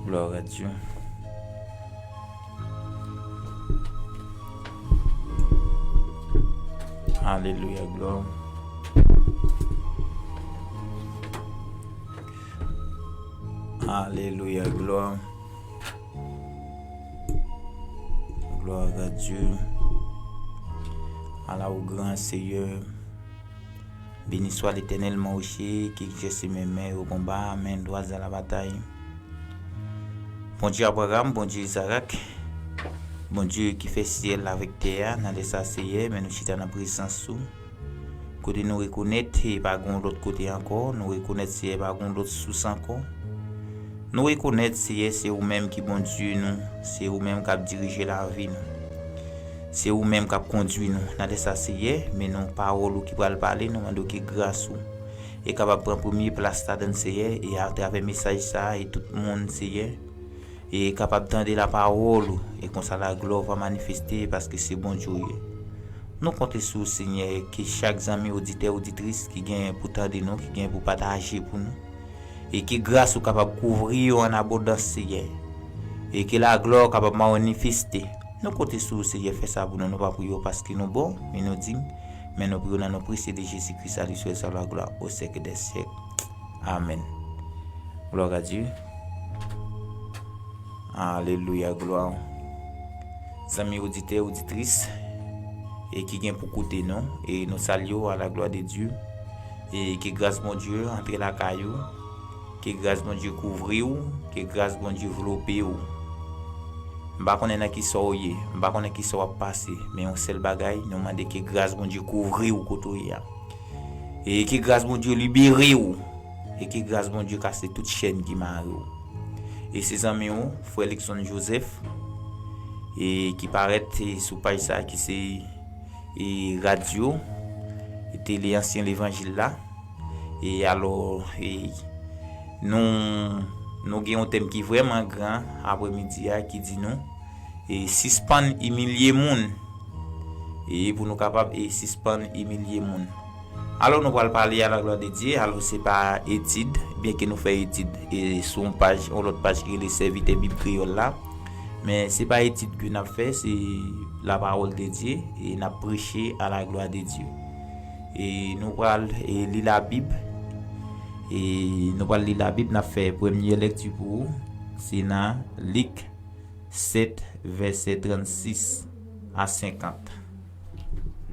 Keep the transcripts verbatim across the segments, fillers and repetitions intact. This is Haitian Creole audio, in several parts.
Gloire à Dieu. Alelouya, glwa. Alelouya, glwa. Gloire à Dieu. Ala ou gran Seyè. Beni swa Letènèl, mon rocher, qui exerce mes mains au combat, main droite à la bataille. Bondye Abraram, Bondye Izarak, Bondye ki fè syèl avèk tè a, nan lè sa, Seyè, men nou chita nan prezans ou. Kote nou rekonèt, e pa gen lòt kote ankò, nou rekonèt, Seyè, pa gen lòt sous ankò. Nou rekonèt, Seyè, se ou menm ki Bondye nou, se ou menm k ap dirije lavi nou. Se ou menm k ap kondui nou. Nan lè sa, Seyè, men nou pawòl ou ki pral pale, nou mande w ke gras ou e kapab pran premye plas ladan l, Seyè, e atravè mesaj sa a, e tout moun, Seyè, e kapab tande lapawòl ou, e konsa laglwa ou va manifeste, paske se Bondye ou ye. Nou konte sou ou, Senyè, ke chak zanmi oditè, oditris ki gen pou tande nou, ki gen pou pataje pou nou, e ke gras ou kapab kouvri yo an abondans, Seyè, e ke laglwa ou kapab manifeste. Nou konte sou ou, Seyè, fè sa pou nou. Nou pa priye w paske nou bon, men nou diy, men nou priye w nan non presye de Jezi Kris, à lui seul soit la gloire au siècle des siècles. Amèn. Gloire à Dieu. Alelouya, glwa. Zanmi oditè, oditris, e ki gen pou koute nou, e nou salye w à la gloire de Dieu. E ke gras Bondye antre lakay ou, ke gras Bondye kouvri w, ke gras Bondye vlope w. M pa konnen nan ki sa w ye, m pa konnen ki sa w ap pase, men yon sèl bagay, nou mande ke gras Bondye kouvri w kote w ye a. E ke gras Bondye libere w. E ke gras Bondye kase tout chèn ki mare w. E se zanmi w, frè Luckson Joseph, e ki parèt, e sou paj sa a ki se, e radyo, e tele Ansyen Levanjil la. E alò, e nou, nou gen yon tèm ki vrèman gran aprèmidi a ki di nou, e sispann imilye moun. E pou nou kapab, e sispann imilye moun. Alò, nou pral pale à la gloire de Dieu. Alò, se pa etid, byenke nou fè etid, e sou yon paj, yon lòt paj ki rele Sèvitè Bib Kreyòl la. Men se pa etid ke n ap fè, se la parole de Dieu, e n ap preche à la gloire de Dieu. E nou pral, e li Labib. E nou pral li Labib, n ap fè premye lèkti pou ou. Se nan Lik sèt, vèsè trannsis a senkant.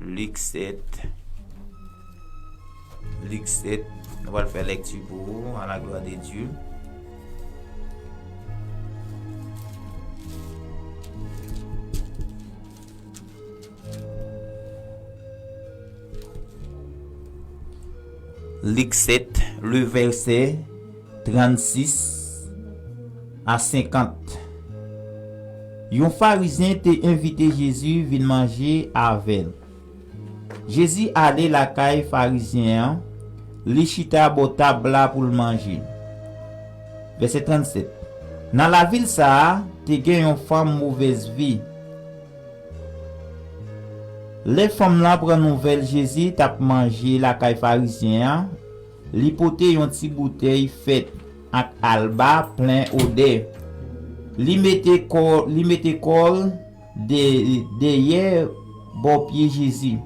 Lik sèt. Lik sèt. Nou pral fè lèkti pou ou, à la gloire de Dieu. Lik sèt, le vèsè trannsis a senkant. Yon Farizyen te envite Jezi vin manje avè l. Jezi ale lakay Farizyen an, li chita bò tab la pou l manje. Vèsè trannsèt. Nan lavil sa a, te gen yon fanm movèz vi. Lè fanm lan pran nouvèl Jezi t ap manje lakay Farizyen an, li pote yon ti boutèy fèt ak alba plen odè. Li mete kò, li mete kò l de, dèyè bò pye Jezi.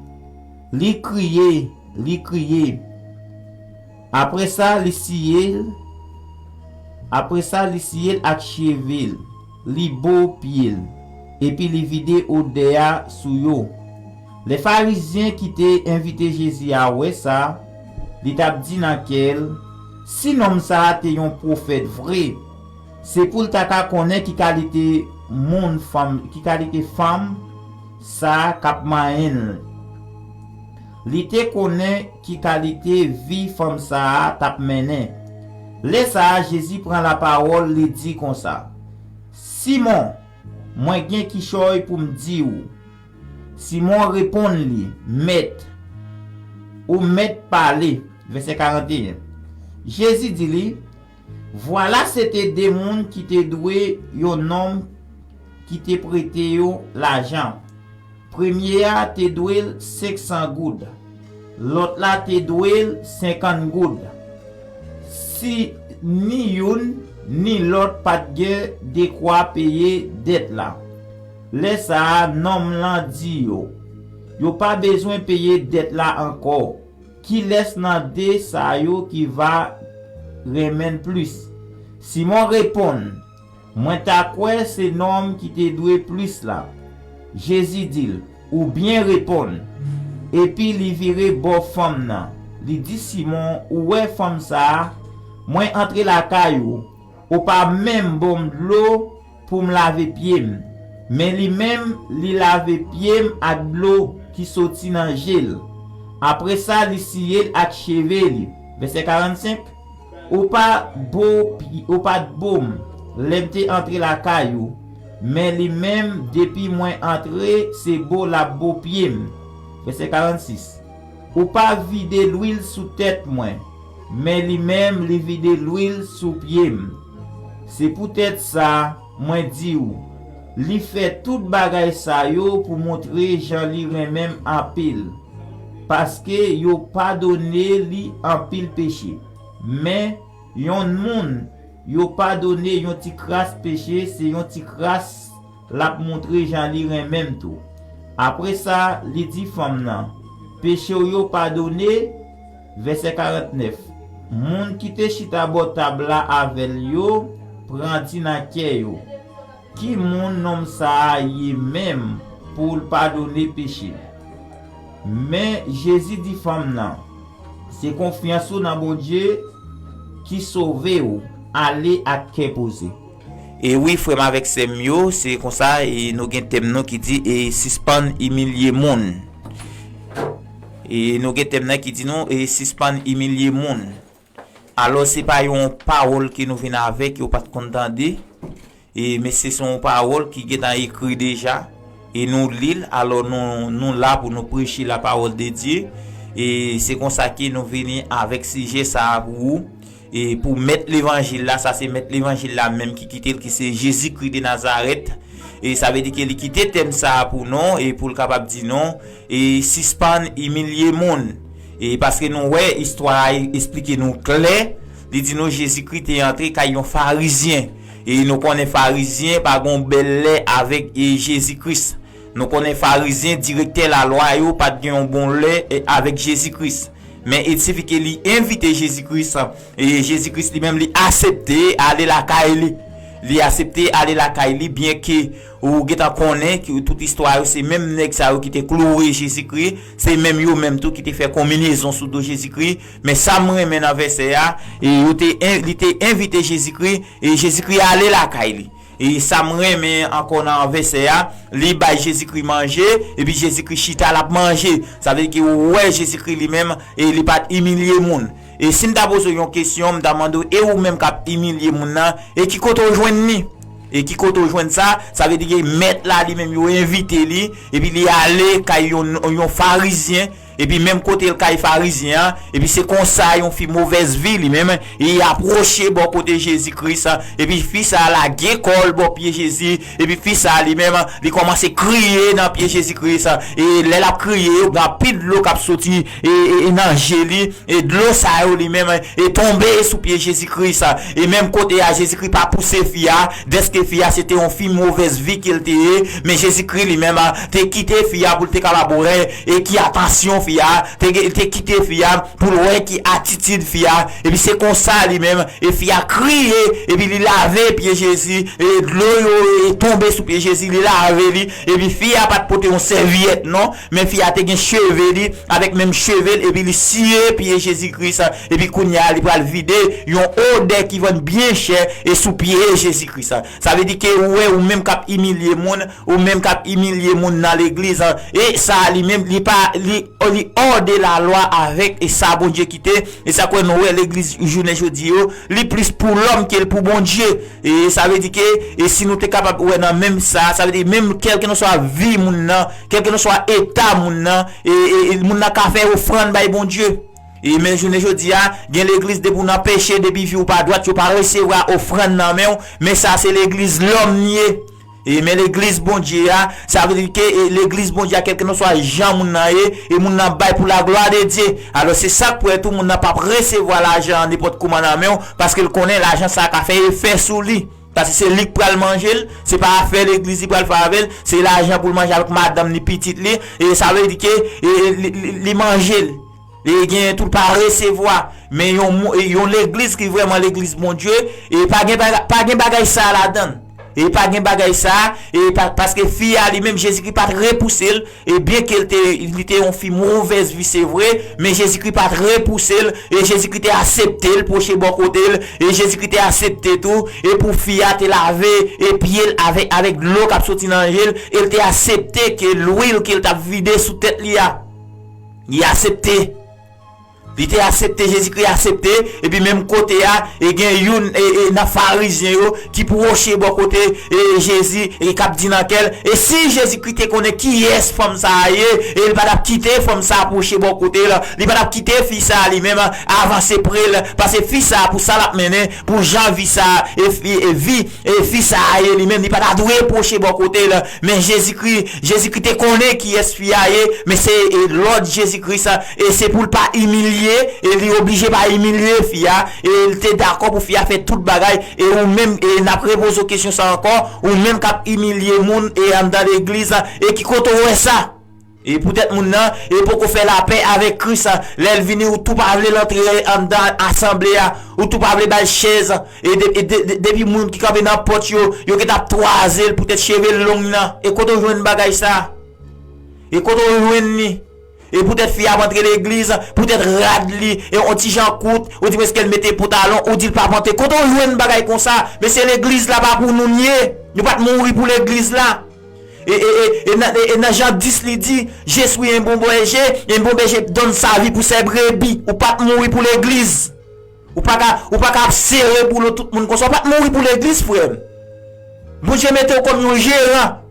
Li kriye, li kriye. Apre sa, li siye l, apre sa, li siye l ak cheve l, li bo pye l, epi li vide odè a sou yo. Lè Farizyen ki te envite Jezi a wè sa, li t ap di nan kè l, "Si nonm sa a te yon pwofèt vre, se pou l ta ka konnen ki kalite moun fanm, ki kalite fanm sa a k ap manyen l. Li te konnen ki kalite vi fanm sa a t ap mennen." Lè sa a, Jezi pran lapawòl, li di konsa, "Simon, mwen gen kichòy pou m di w." Simon reponn li, "Mèt, ou mèt pale." Vèsè karanteyen. Jezi di li, "Vwala se te de moun ki te dwe yon nonm ki te prete yo lajan. Premye a te dwe l senksan goud, lòt la te dwe l senkant goud. Si ni youn ni Lòt pa t gen dekwa peye dèt la. Lè sa a, nonm lan di yo, yo pa bezwen peye dèt la ankò. Kilès nan de sa yo ki va renmen l plis? Simon reponn, mwen ta kwè se nonm ki te dwe plis la. Jezi di l, ou byen reponn. Epi li vire bò fanm nan. Li di Simon, ou wè fanm sa a? Mwen antre lakay ou, ou pa menm ban m dlo pou m lave pye m. Men li menm, li lave pye m ak dlo ki soti nan je l. Apre sa, li siye l ak cheve li. Vèsè karannsenk, ou pa bo, ou pa t bo m lè m te antre lakay ou, men li menm, depi mwen antre, se bo l ap bo pye m. Vèsè karannsis, ou pa vide lwil sou tèt mwen, men li menm, li vide lwil sou pye m. Se poutèt sa, mwen di w, li fè tout bagay sa yo pou montre jan li renmen m anpil, paske yo padone li anpil peche. Men, yon moun, yo padone yon ti kras peche, se yon ti kras l ap montre jan li renmen m tou. Apre sa, li di fanm nan, peche w yo padone. Vèsè karannèf, moun ki te chita bò tab la avè l yo pran di nan kè yo, ki moun nonm sa a ye menm pou l padone peche? Men Jezi di fanm nan, se konfyans ou nan Bondye ki sove w, ale ak kè poze. E wi, frè m avèk sè m yo, se konsa, e nou gen tèm nou ki di, e sispann imilye moun. E nou gen tèm nan ki di nou, e sispann imilye moun. Alò, se pa yon pawòl ke nou vin avèk, yo pa t konn tande. E, men se, se yon pawòl ki gentan ekri deja. E nou li l, alò nou, nou la pou nou preche la parole de Dieu. E se konsa ke nou vini avèk sijè sa a pou ou. E pou mèt levanjil la, sa se mèt levanjil la menm ki kite l, ki se Jezikri de Nazarèt. E sa vle di ke li kite tèm sa a pou nou, e pou l kapab di nou, e sispann imilye moun. E paske nou wè istwa a esplike nou klè, li di nou Jezikri te antre kay yon Farizyen. E nou konnen Farizyen pa gen yon bèl lè avèk, e, Jezi Kris. Nou konnen Farizyen, direktè lalwa yo, pa t gen yon bon lè, e, avèk Jezi Kris. Men il sifi ke li envite Jezi Kris, e Jezi Kris li menm li asepte ale lakay li. Li asepte ale lakay li, byenke ou gentan konnen ki tout istwa yo, se menm nèg sa yo ki te kloure Jezikri, se menm yo menm tou ki te fè konminezon sou do Jezikri. Men sa m renmen nan vèsè a, e yo te en-, li te envite Jezikri, e Jezikri ale lakay li. E sa m renmen ankò nan vèsè a, li bay Jezikri manje, epi Jezikri chita l ap manje. Sa vle di ke ou wè Jezikri li menm, e li pa t imilye moun. E si m ta poze w yon kesyon, m ta mande w, e ou menm k ap imilye moun nan, e ki kote w jwenn li? E ki kote w jwenn sa? Sa vle di ke mèt la li menm yo envite li, epi li ale kay yon, yon Farizyen, epi menm kote l kay Farizyen an, epi se konsa yon fi movèz vi li menm, e apwoche bò kote Jezi Kris, epi fi sa a lage kò l bò pye Jezi, epi fi sa a li menm, li kòmanse kriye nan pye Jezi Kris, e lè l ap kriye, yo gen anpil dlo k ap soti, e, e, e nan je li, e dlo sa yo li menm, e tonbe sou pye Jezi Kris, e menm kote a, Jezi Kris pa pouse fi a, dèske fi a se te yon fi movèz vi ke l te ye, men Jezi Kris li menm, te kite fi a pou l te kapab wè, e ki atansyon fi a, te, te kite fi a pou l wè ki atitid fi a, epi se konsa li menm, e fi a kriye, epi li lave pye Jezi, e dlo yo, e tonbe sou pye Jezi, li lave li, epi fi a pa t pote yon sèvyèt non, men fi a te gen cheve li, avèk menm cheve l, epi li siye pye Jezi Kris, epi kounye a, li pral vide yon odè ki vann byen chè, e sou pye Jezi Kris. Sa vle di ke ou wè, ou menm k ap imilye moun, ou menm k ap imilye moun nan legliz, e sa a li menm, li pa, li, li hors de la loi avèk, e sa Bondye kite, e sa kwè nou wè legliz jounen jodi yo, li plis pou lòm ke l pou Bondye. E sa vle di ke, e si nou te kapab wè nan menm sa, sa vle di menm kèlkeswa vi moun nan, kèlkeswa eta moun nan, e, e, e moun nan ka fè ofrann bay Bondye. E men jounen jodi a, gen legliz depi w nan peche, depi vi w pa dwat, yo pa resevwa ofrann nan men w, men sa se legliz lòm li ye. E men legliz Bondye a, sa vle di ke e, legliz Bondye a, kèlkeswa jan moun nan ye, e moun nan bay pou la glwa de Dye. Alò, se sa k fè tou moun nan p ap resevwa lajan an nenpòt kouman nan men w, paske l konnen lajan sa a ka fè efè sou li. Paske se li k pral manje l, se pa afè legliz li pral fè avè l, se lajan pou l manje avèk madanm li, pitit li, e sa vle di ke e, e, li, li, li manje l. E genyen tou l pa resevwa. Men yon, mou- e yon legliz ki vrèman legliz Bondye, e pa gen, baga- pa gen bagay sa a ladan l. E pa gen bagay sa a, e pa, paske fi a li menm, Jezikri pa t repouse l, e byenke l te, li te yon fi movèz vi, se vre, men Jezikri pa t repouse l, e Jezikri te aksepte l pwoche bò kote l, e Jezikri te aksepte tou, e pou fi a te lave e pye l avèk, avèk dlo k ap soti nan je l, e l te aksepte ke lwil ke l t ap vide sou tèt li a. Li aksepte. Li te aksepte, Jezikri aksepte, epi menm kote a, e gen youn e, e, nan Farizyen yo ki pwoche bò kote e, Jezi, e k ap di nan kè l, e si Jezikri te konnen kiyès fanm sa a ye, e li pa t ap kite fanm sa a pwoche bò kote l, li pa t ap kite fi sa a li menm avanse pre l, paske fi sa a, pou sa l ap mennen, pou jan vi sa a, e, e, e vi e fi sa a ye li menm, li pa ta dwe pwoche bò kote l. Men Jezikri, Jezikri te konnen kiyès fi a ye, men se e, lòd Jezikri sa, e se pou l pa imilye, e li oblije pa imilye fi a, e l te dakò pou fi a fè tout bagay, e ou menm, e n ap repoze w kesyon sa ankò, ou menm k ap imilye moun, e anndan legliz la, e ki kote w wè sa? E poutèt moun nan, e poko fè lapè avèk Kris, lè l vini, ou tou pa vle l antre anndan asanble a, ou tou pa vle ba l chèz, e de- e de- de- depi moun ki kanpe nan pòt yo, yo gentan ap twaze l poutèt cheve l long nan. E kote w jwenn bagay sa? E kote w jwenn li? E poutèt fi a ap antre legliz, poutèt rad li, e on ti jan kout, ou di men èske l mete pantalon, ou di l pa pantalon. Kote w jwenn bagay konsa? Men se legliz la pa pou nou l ye. Nou pa t mouri pou legliz la. E, e, e, e nan, e, e nan Jan dis, li di, Je suis un bon berger, un bon berger donne sa vie pour ses brebis. Ou pa t mouri pou legliz. Ou pa ka, ou pa ka ap sere boulo tout moun konsa. Ou pa t mouri pou legliz, frè m. Bondye mete w kòm yon jeran.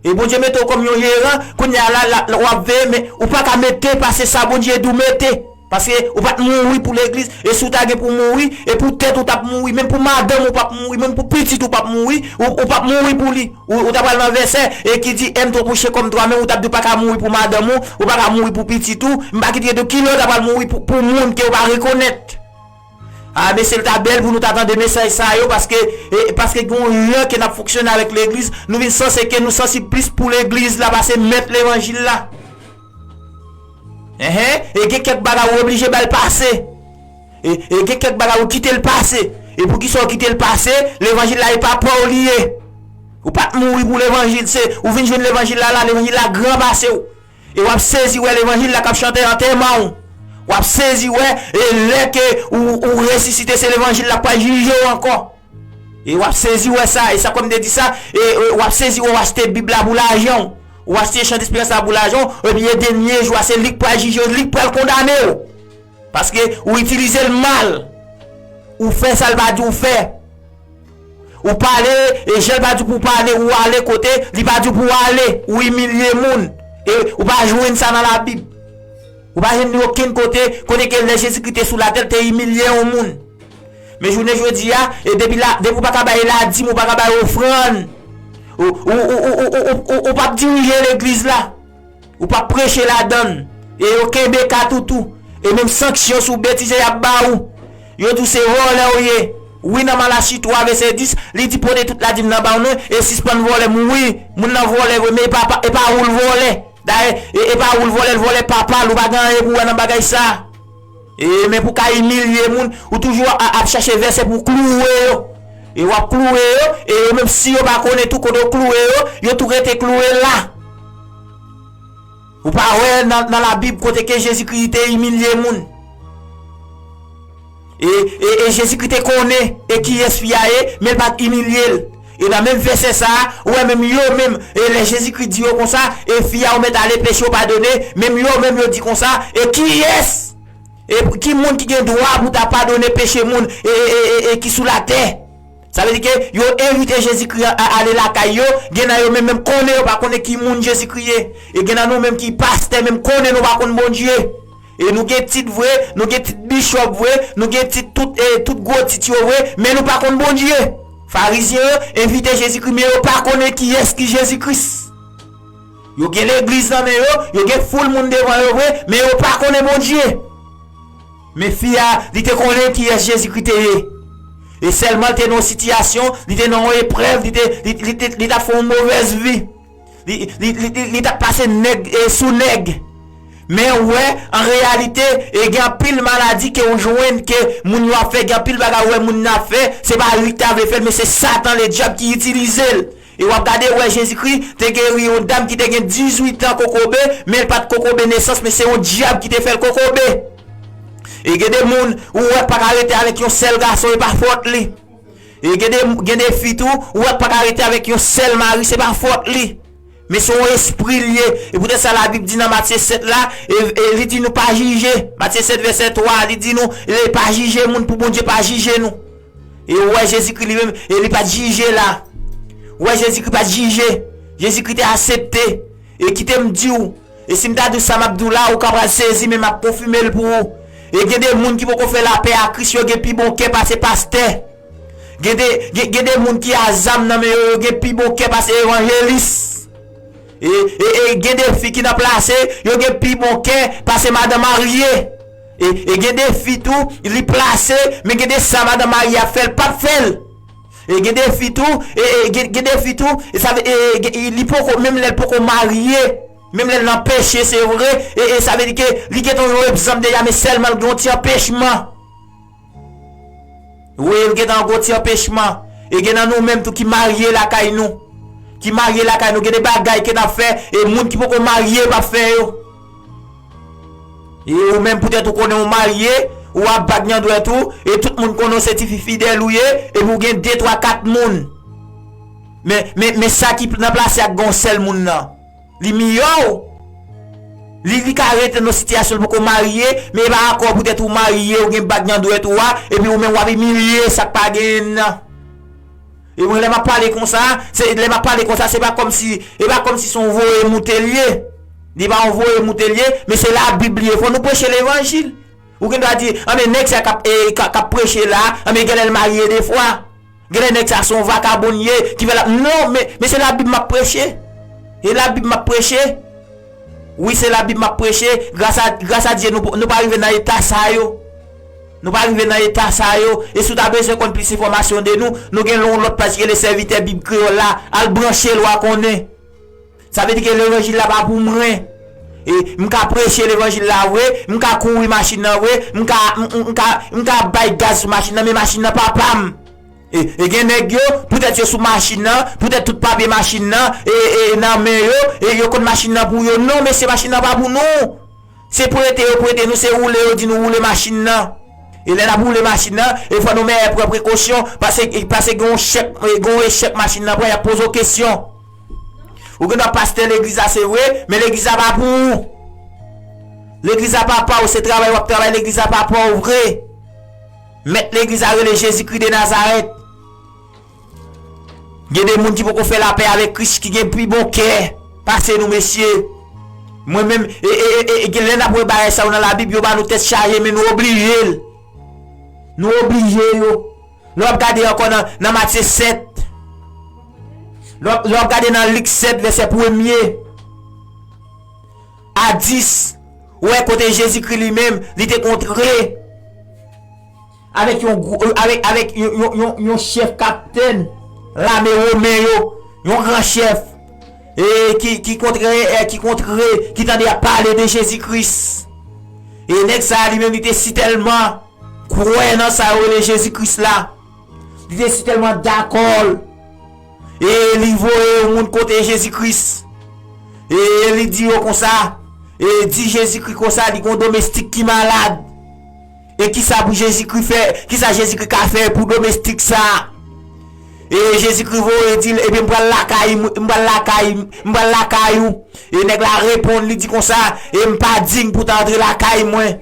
E Bondye mete w kòm yon jeran, kounye a la, la, la w ap veye, men ou pa ka mete pase sa Bondye di w mete. Paske ou pa t mouri pou legliz, e si w ta gen pou mouri, e pou tèt ou t ap mouri, menm pou madanm ou p ap mouri, menm pou pitit ou p ap mouri, ou, ou p ap mouri pou li. Ou, ou ta pral nan vèsè, e ki di, Aime ton prochain comme toi-même, ou t ap di ou pa ka mouri pou madanm ou, ou pa ka mouri pou pitit ou, m pa kite di w kilè w ta pral mouri pou, pou moun ke w pa rekonèt. A, mesye, l ta bèl pou nou ta tande mesaj sa yo, paske, e, paske gen yon jan ke n ap fonksyone avèk legliz, nou vin sanse ke nou sansib plis pou legliz la pase mèt levanjil la. Enhen, e gen kèk bagay ou oblije ba l pase. E, e gen kèk bagay ou kite l pase. E poukisa w kite l pase? Levanjil la e pa pa w li ye. Ou pa t mouri pou levanjil, se, ou vin jwenn levanjil la la, levanjil la gran pase w. E w ap sezi wè levanjil la k ap chante antèman w. W ap sezi wè, e lè ke ou, ou resisite, se levanjil la k pral jije w ankò. E w ap sezi wè sa, e sa kòm te di sa, e, e w ap sezi wè w achte Bib la pou lajan w. Ou achte Chan Desperans la pou lajan w, epi e dènye jou a, se li k pral jije w, li k pral kondane w. Paske ou itilize l mal. Ou fè sa l pa di w fè. Ou pale, e jan l pa di w pou w pale, ou ale kote li pa di w pou w ale, ou imilye moun. E ou pa jwenn sa nan Labib. Ou pa jwenn li okenn kote, kote ke lè Jezikri te sou latè, l te imilye yon moun. Men jounen jodi a, e depi la, depi w pa ka bay ladim, ou pa ka bay ofrann, ou, ou, ou p ap dirije legliz la. Ou p ap preche ladan l. E yo kenbe kat ou tou. E menm sanksyon sou betize y ap ba ou. Yo di w se vòlè w ye. Wi, nan Malachi twa vèsè dis, li di pote tout ladim nan ba w non, e sispann vòlè moun. Wi, moun nan vòlè vre, men e pa, pa- e pa ou l vòlè. Dayè, e, e pa ou l vòlè, l vòlè papa l, ou pa gen anyen pou wè nan bagay sa. E, men pou ka imilye moun, ou toujou a- ap chache vèsè pou klouwe yo. E w ap klouwe yo, e yo menm si yo pa konnen tou kote w klouwe yo, yo tou rete klouwe la. Ou pa wè nan, nan Labib kote ke Jezikri te imilye moun. E, e, e Jezikri te konnen e kiyès fi a ye, men l pa t imilye l. E nan menm vèsè sa a, ou wè menm yo menm, e lè Jezikri di yo konsa, e fi a ou mèt ale, peche w padone, menm yo menm yo di konsa, e kiyès? E ki moun ki gen dwa pou ta padone peche moun, e, e, e, e, e ki sou latè? Sa vle di ke yo envite Jezikri a, a ale lakay yo, gen nan yo menm, menm konnen yo pa konnen ki moun Jezikri ye. E gen nan nou menm ki pastè, menm konnen nou pa konn Bondye. E nou gen tit vre, nou gen tit bichòp vre, nou gen tit tout, e, tout gwo tit yo vre, men nou pa konn Bondye. Farizyen yo envite Jezikri, men yo pa konnen kiyès ki Jezikri. Yo gen legliz nan men yo, yo gen foul moun devan yo vre, men yo pa konnen Bondye. Men fi a, li te konnen kiyès Jezikri te ye. E sèlman l te nan yon sitiyasyon, li te nan yon eprèv, li te, li, li, li, li t ap fè yon movèz vi. Li, li, li, li, li t ap pase nèg e sou nèg. Men ou wè, an reyalite, e gen anpil maladi ke ou jwenn ke moun yo ap fè, gen anpil bagay ou wè moun nan ap fè, se pa li ki ta vle fè l, men se Satan, le dyab, ki itilize l. E w ap gade, ou wè, Jezikri te geri yon dam ki te gen dizuit an kokobe, men l pa t kokobe nesans, men se yon dyab ki te fè l kokobe. E gen de moun, ou wè, pa ka rete avèk yon sèl gason, e pa fòt li. E gen de, gen de fi tou, ou wè, pa ka rete avèk yon sèl mari, se pa fòt li. Men se yon espri l ye. E poutèt sa Labib di nan Matye sèt la, e, e li di nou pa jije. Matye sèt vèsè twa, li di nou, e pa jije moun pou Bondye pa jije nou. E ou wè Jezikri li menm, e li pa t jije la. Ou wè Jezikri pa t jije. Jezikri te aksepte. E kite m di w, e si m ta di w sa m ap di w la, ou ka pral sezi, men m ap konfime l pou ou. E gen de moun ki poko fè lapè a Kris, yo gen pi bon kè pase pastè. Gen de, gen, gen de moun ki a zam nan men yo, yo gen pi bon kè pase evanjelis. E, e, e gen de fi ki nan plase, yo gen pi bon kè pase madan marye. E, e gen de fi tou, li plase, men gen de sa madan marye ap fè, l p ap fè l. E gen de fi tou, e, e gen, gen de fi tou, e sa vle, e, e, e, li poko, menm lè l poko marye, menm lè l nan peche, se vre, e, e sa vle di ke li gentan yon egzanp deja, men sèlman l gen yon ti anpechman. Wi, l gentan yon gwo ti anpechman. E gen nan nou menm tou ki marye lakay nou. Ki marye lakay nou. Gen de bagay ke n ap fè, e moun ki poko marye p ap fè yo. E ou menm poutèt ou konnen ou marye, ou ap bat nan dwèt ou, e tout moun konnen w se tifi fidèl ou ye, epi ou gen de, twa, kat moun. Men, men, men sa ki nan plase ak gen yon sèl moun nan. Li miyò w. Li, li ka rete nan sitiyasyon l poko marye, men e pa akò poutèt ou marye, ou gen bag nan dwèt ou a, epi ou menm w ap imilye sa k pa genyen nan. E mwen lè m ap pale konsa, se, lè m ap pale konsa, se pa kòmsi, e pa kòmsi se yon voye moute l ye. Li pa yon voye moute l ye, men se Labib li ye. Fò nou preche levanjil. Ou gen dwa di, anben nèg sa k ap, e, k ap, k ap preche la, anben genlè l marye de fwa. Genlè nèg sa se yon vakabon l ye, ki fè l ap, non, men, men se Labib m ap preche. E Labib m ap preche. Wi, se Labib m ap preche. Gras a, gras a Dye, nou, nou pa rive nan eta sa yo. Nou pa rive nan eta sa yo. E si w ta bezwen konn plis enfòmasyon de nou, nou gen yon lòt paj ki rele Sèvitè Bib Kreyòl la. Al branche l, w a konnen. Sa vle di ke levanjil la pa pou mwen. E m ka preche levanjil la vre, m ka kouri machin nan vre, m ka, m, m, m ka, m ka bay gaz sou machin nan, men machin nan pa pa m. E, e gen nèg yo, poutèt yo sou machin nan, poutèt tout papye machin nan, e, e nan men yo, e yo konn machin nan pou yo. Non, mesye, machin nan pa pou nou. Se prete yo prete nou, se woule yo di nou woule machin nan. E lè n ap woule machin nan, e fò nou mèt pran prekosyon, paske, paske gen yon chèk, gen yon echèk machin nan pran, y ap poze w kesyon. Ou gen dwa pastè legliz la, se vre, men legliz la pa pou ou. Legliz la pa pa w, se travay w ap travay, legliz la pa pa w vre. Mèt legliz la rele Jezikri de Nazarèt. Gen de moun ki poko fè lapè avèk Kris, ki gen pi bon kè pase nou, mesye. Mwen menm, e, e, e, e, e, gen lè n ap wè bagay sa yo nan Labib, yo ba nou tèt chaje, men nou oblije l. Nou oblije yo. Lè w ap gade ankò nan, nan Matye sèt, lè w ap, lè w ap gade nan Lik sèt, vèsè premye a dis, ou wè kote Jezikri li menm, li te kontre avèk yon gwo, avèk, avèk yon, yon, yon, yon chèf kaptenn lame women yo, yon gran chèf, e ki, ki kontre, e ki kontre, ki tande y ap pale de Jezi Kris. E nèg sa a li menm li te sitèlman kwè nan sa yo rele Jezi Kris la. Li te sitèlman dakò l. E li voye yon moun kote Jezi Kris. E li di yo konsa, e di Jezi Kris konsa, li gon domestik ki malad. E kisa pou Jezi Kris fè, kisa Jezi Kris ka fè pou domestik sa? E Jezi Kris voye di l, ebyen m pral lakay, m pral lakay, m pral lakay ou. E nèg la reponn, li di konsa, e m pa dign pou ta antre lakay mwen.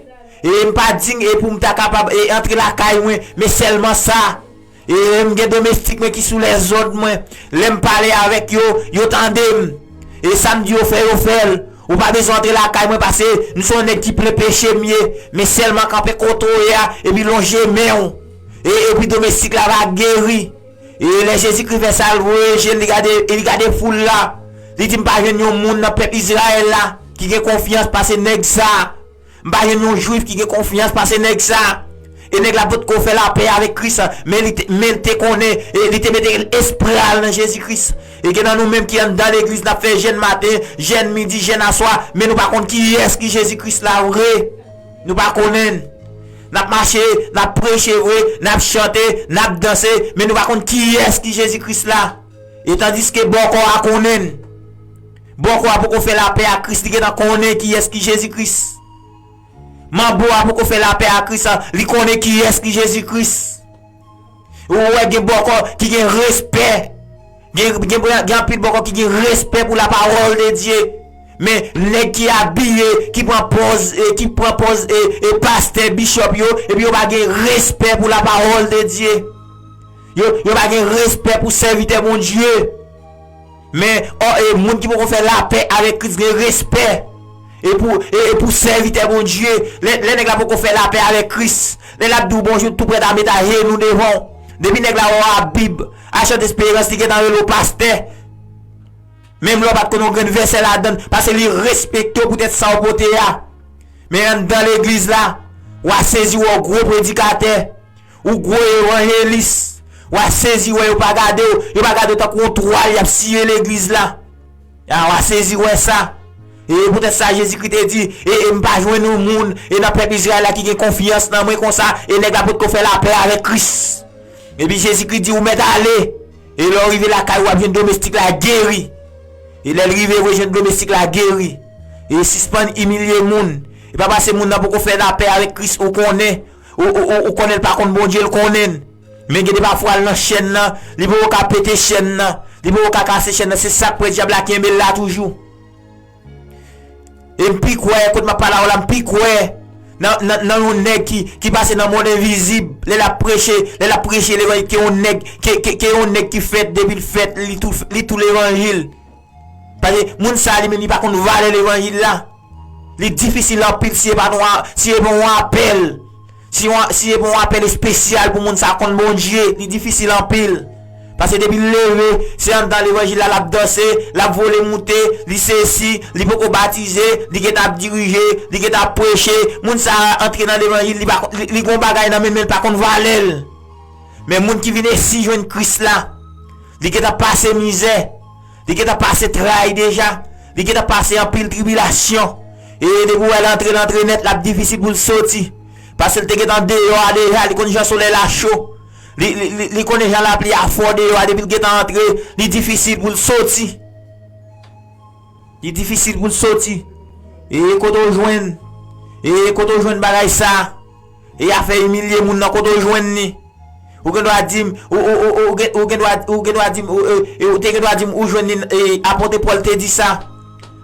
E m pa dign e pou m ta kapab e antre lakay mwen, men sèlman sa. E m gen domestik mwen ki sou lèzòd mwen. Lè m pale avèk yo, yo tande m. E sa m di yo fè, yo fè l. Ou pa bezwen antre lakay mwen, paske m se yon nèg ki plen peche m ye. Men sèlman kanpe kote w ye a, epi lonje men w. E, epi domestik la va geri. E lè Jezikri fè sa, l voye je l, li gade, li gade foul la. Li di, "M pa jwenn yon moun nan pèp Izrayèl la ki gen konfyans pase nèg sa a. M pa jwenn yon Jwif ki gen konfyans pase nèg sa a." E nèg la potko fè lapè avèk Kris, men li te, men l te konnen, e li te mete espri a l nan Jezi Kris. E gen nan nou menm ki anndan legliz, n ap fè jèn maten, jèn midi, jèn aswa, men nou pa konn kiyès ki Jezi Kris la vre. Nou pa konnen l. N ap mache, n ap preche vre, n ap chante, n ap danse, men nou pa konn kiyès ki Jezi Kris la. E tandiske bòkò a konnen l. Bòkò a poko fè lapè ak Kris, li gentan konnen kiyès ki Jezi Kris. Manbo a poko fè lapè ak Kris, li konnen kiyès ki Jezi Kris. Ou wè gen bòkò ki gen respè. Gen, gen, gen anpil bòkò ki gen respè pou la parole de Dieu. Men nèg ki abiye, ki pran pòz, e, ki pran pòz, e, e pastè, bishop yo, epi yo pa gen respè pou la parole de Dieu. Yo, yo pa gen respè pou sèvitè Bondye. Men, ò, e, moun ki poko fè lapè avèk Kris gen respè. E pou, e, e pou sèvitè Bondye, lè, lè nèg la poko fè lapè avèk Kris, lè l ap di w bonjou, tou prèt a met ajenou devan w. Depi nèg la wè w ap Bib, Achant Esperans, li gentan rele w pastè. Menm lè w pa t konn yon grenn vèsè ladan l, paske li respekte w poutèt sa w pote a. Men anndan legliz la, w a sezi wè w gwo predikatè, ou gwo evanjelis, w a sezi wè yo pa gade w, yo pa gade w tankou yon twal y ap siye legliz la. A, w a sezi wè sa. E poutèt sa Jezikri te di, e, e m pa jwenn yon moun, e nan pèp Izrayèl la ki gen konfyans nan mwen konsa, e nèg la potko fè lapè avèk Kris. Epi Jezikri di, ou mèt ale. E lè w rive lakay ou, w ap jwenn domestik la geri. E lè l rive vre, jwenn domestik la geri. E sispann imilye moun. E pa paske moun nan poko fè lapè avèk Kris, ou konnen. Ou, ou, ou, ou konnen l pa konn Bondye, l konnen l. Men gen de pafwa l nan chèn nan, li poko ka pete chèn nan, li poko ka kase chèn nan, se sa k fè dyab la kenbe l la toujou. E m pi kwè, kote m ap pale a w la, m pi kwè nan, nan, nan yon nèg ki, ki pase nan mond envizib, lè l ap preche, lè l ap preche levanjil, ke yon nèg, ke, ke, ke yon nèg ki fèt, depi l fèt, li tou, li tou levanjil. Paske moun sa a li menm li pa konn valè levanjil la. Li difisil anpil si e pa yon a-, si e pa yon apèl. Si yon, si e pa yon apèl espesyal pou moun sa a konn Bondye, li difisil anpil. Paske depi l leve, se anndan levanjil la l ap danse, l ap vole moute, li sesi, li poko batize, li gentan ap dirije, li gentan ap preche. Moun sa a antre nan levanjil, li pa, li, li gen yon bagay nan men l, men l pa konn valè l. Men moun ki vin esi jwenn Kris la, li gentan pase mizè. Li gentan pase tray deja. Li gentan pase anpil tribilasyon. E depi w wè l antre, l antre nèt, l ap difisil pou l soti. Paske l te gentan deyò a deja, li konn jan solèy la cho. Li, li, li, li konnen jan lapli a fò deyò a, depi l gentan antre, li difisil pou l soti. Li difisil pou l soti. E kote w jwenn? E kote w jwenn bagay sa? E afè imilye moun nan, kote w jwenn li? Ou gen dwa di m, ou, ou, ou, ou gen, ou gen dwa, ou gen dwa di m, ou, e, e, ou te gen dwa di m, ou jwenn li, e, apot Pòl te di sa.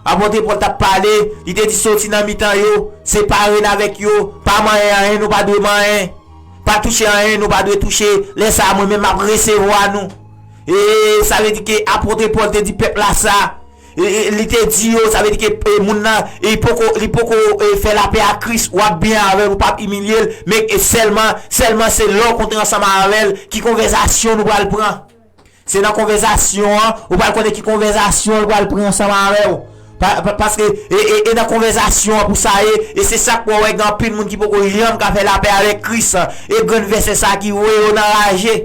Apot Pòl t ap pale, li te di, "Soti nan mitan yo, separe n avèk yo, pa manyen anyen, nou pa dwe manyen. Pa touche anyen, nou pa dwe touche. Lè sa a, mwen menm, m ap resevwa nou." E sa vle di ke apot Pòl te di pèp la sa, e, e, li te di yo, sa vle di ke, e, moun nan, e, li poko, li poko, e, fè lapè ak Kris, w ap byen avè l, ou p ap imilye l, men, e, sèlman, sèlman se lè w kontre ansanm avè l, ki konvèsasyon nou pral pran. Se nan konvèsasyon an, ou pral konnen ki konvèsasyon l pral pran ansanm avè w. Pa, pa, paske, e, e, e nan konvèsasyon an pou sa ye, e se sa k fè w wè gen anpil moun ki poko janm ka fè lapè avèk Kris, e grenn vèsè sa ki voye yo nan raje.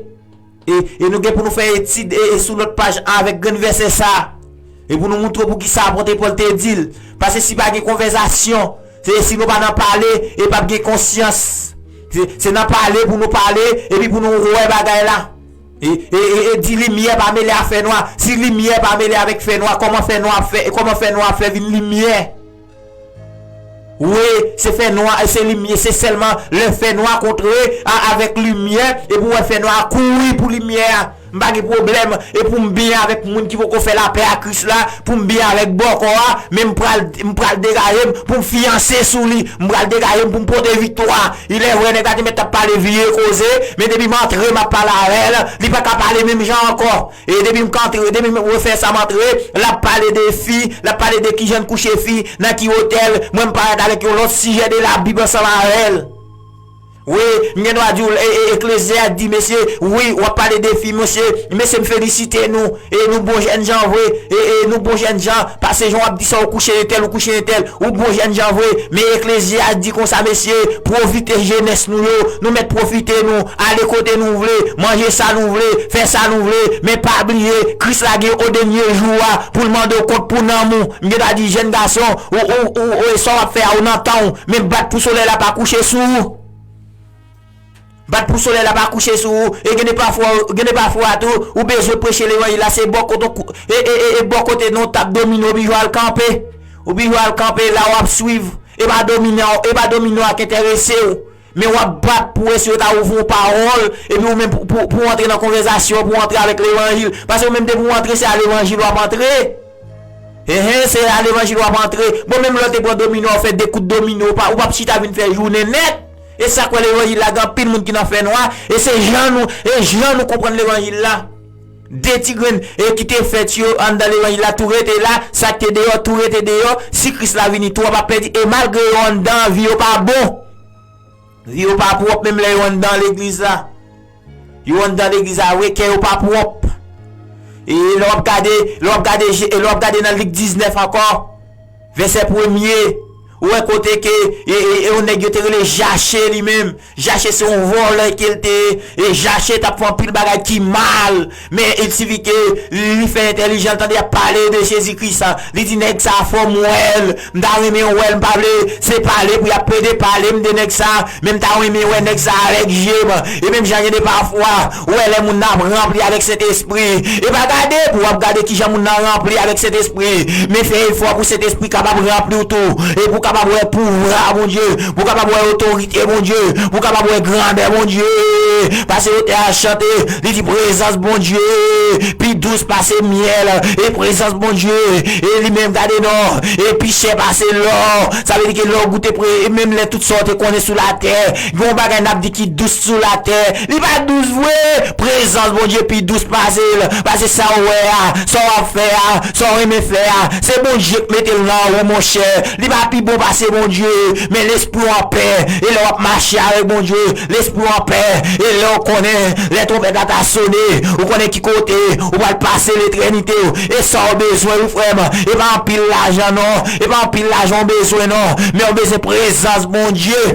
E, e nou gen pou nou fè etid, e, e sou lòt paj avèk grenn vèsè sa. E pou nou moutre w poukisa apot Pòl te di l. Paske si pa gen konvèsasyon, se si nou pa nan pale, e p ap gen konsyans. Se, se nan pale pou nou pale, epi pou nou wè bagay la. E, e, e, e di limyè pa mele a fènwa. Si limyè pa mele avèk fènwa, kòman fènwa ap fè, kòman fènwa ap fè vin limyè? Wi, se fènwa, se limyè, se sèlman lè fènwa kontre a, avèk limyè, epi w wè fènwa a kouri pou limyè a. M pa gen pwoblèm, e pou m byen avèk moun ki poko fè lapè ak Kris la, pou m byen avèk bòkò a, men m pral, m pral degaje m pou m fiyanse sou li, m pral degaje m pou m pote viktwa. Ilèvre, nèg la te mèt t ap pale vye koze, men depi m antre, m ap pale avè l, li pa ka pale menm jan ankò. E depi m ka antre, depi m refè sa m antre, l ap pale de fi, l ap pale de kijan l kouche fi, nan ki otèl, mwen m parèt avèk yon lòt sijè de Labib ansanm avè l. Wi, m gen dwa di w, e, e, Eklezyas di, mesye, wi, w ap pale de fi, mesye, mesye, m felisite nou, e nou bon jèn jan vre, e, e nou bon jèn jan, paske jan w ap di sa, ou kouche entèl, ou kouche entèl, ou bon jèn jan vre, men Eklezyas di konsa, mesye, pwofite jenès nou yo, nou mèt pwofite nou, ale kote nou vle, manje sa nou vle, fè sa nou vle, men pa bliye, Kris la gen o dènye jou a, pou l mande w kont pou nanm ou, m gen dwa di jèn gason, ou, ou, ou, ou, sa w ap fè a, ou nan tan w, men bat pou solèy la pa kouche sou ou. Bat pou solèy la pa kouche sou ou. E gen de pafwa, gen de pafwa tou, ou bezwen preche levanjil la, se bò kote, e, e, e, e bò kote nan w tap domine, ou oblije al kanpe. Ou oblije al kanpe la w ap swiv. E pa domine, e pa domine w ak enterese w. Men w ap bat pou eseye ta ouvri yon pawòl, epi ou menm pou, pou, pou antre nan konvèsasyon, pou antre avèk levanjil. Paske ou menm depi w antre, se a levanjil w ap antre. Enhen, se a levanjil w ap antre. Bon, menm lè w te pran domino, w fè de kout domino, ou pa, ou p ap chita vin fè jounen nèt. E sa k fè levanjil la, gen anpil moun ki nan fènwa. E se jan nou, e jan nou konprann levanjil la. De ti grenn e ki te fèt yo anndan levanjil la, tou rete la. Sa k te deyò, tou rete deyò. Si Kris la vini, tou w ap pèdi. E malgre yo anndan, vi yo pa bon. Yo pa pwòp menm lè yo anndan legliz la. Yo anndan legliz la vre, kè yo pa pwòp. E lè w ap gade, lè w ap gade, lè w ap gade nan Lik diznèf ankò, vèsè premye, ou wè kote ke e, e, e yon nèg yo te rele Jache li menm. Jache se yon vòlè ke l te ye. E Jache t ap fè anpil bagay ki mal. Men, il sifi ke li fè entèlijan, l tande y ap pale de Jezi Kris. Li di, "Nèg sa a fò, m wè l. M ta renmen wè l, m pa vle se pale pou y ap plede pale m de nèg sa a, men m ta renmen wè nèg sa a avèk je m." E menm jan gen de pafwa, ou wè lè moun nan ap ranpli avèk Sentespri. E pa gade pou w ap gade kijan moun nan ranpli avèk Sentespri, men fè efò pou Sentespri kapab ranpli w tou. E pou w kapab wè pouvwa Bondye, pou w kapab wè otorite Bondye, pou w kapab wè grandè Bondye. Paske otè a chante, li di, "Prezans Bondye pi dous pase myèl." E prezans Bondye, e li menm, gade non, e pi chè pase lò. Sa vle di ke lè w goute pre, e menm lè tout sa w te konnen sou latè, gen yon bagay n ap di ki dous sou latè, li pa dous vre. Prezans Bondye pi dous pase l. Paske sa w wè a, sa w ap fè a, sa w renmen fè a, se Bondye k mete l nan ou, monchè. Li pa pi bon pase Bondye, men lespri w anpè. E lè w ap mache avèk Bondye, lespri w anpè. E lè w konnen, lè twonpèt la ta sone, ou konnen ki kote ou pral pase letènite w. E sa w bezwen, wi, frè m. E pa anpil lajan, non. E pa anpil lajan w bezwen, non. Men w bezwen prezans Bondye.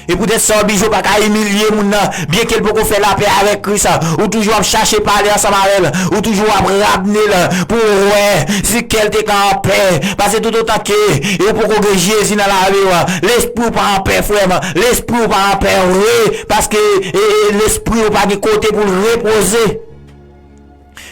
E poutèt sa, w oblije w pa ka imilye moun nan, byenke l poko fè lapè avèk Kris. Ou toujou ap chache pale ansanm avè l. Ou toujou ap ramne l pou w wè si kè l te ka anpè. Paske toutotan ke ou poko gen Jezi nan lavi w, lespri w pa anpè, frè m. Lespri w pa anpè vre. Paske e, e, lespri w pa gen kote pou l repoze.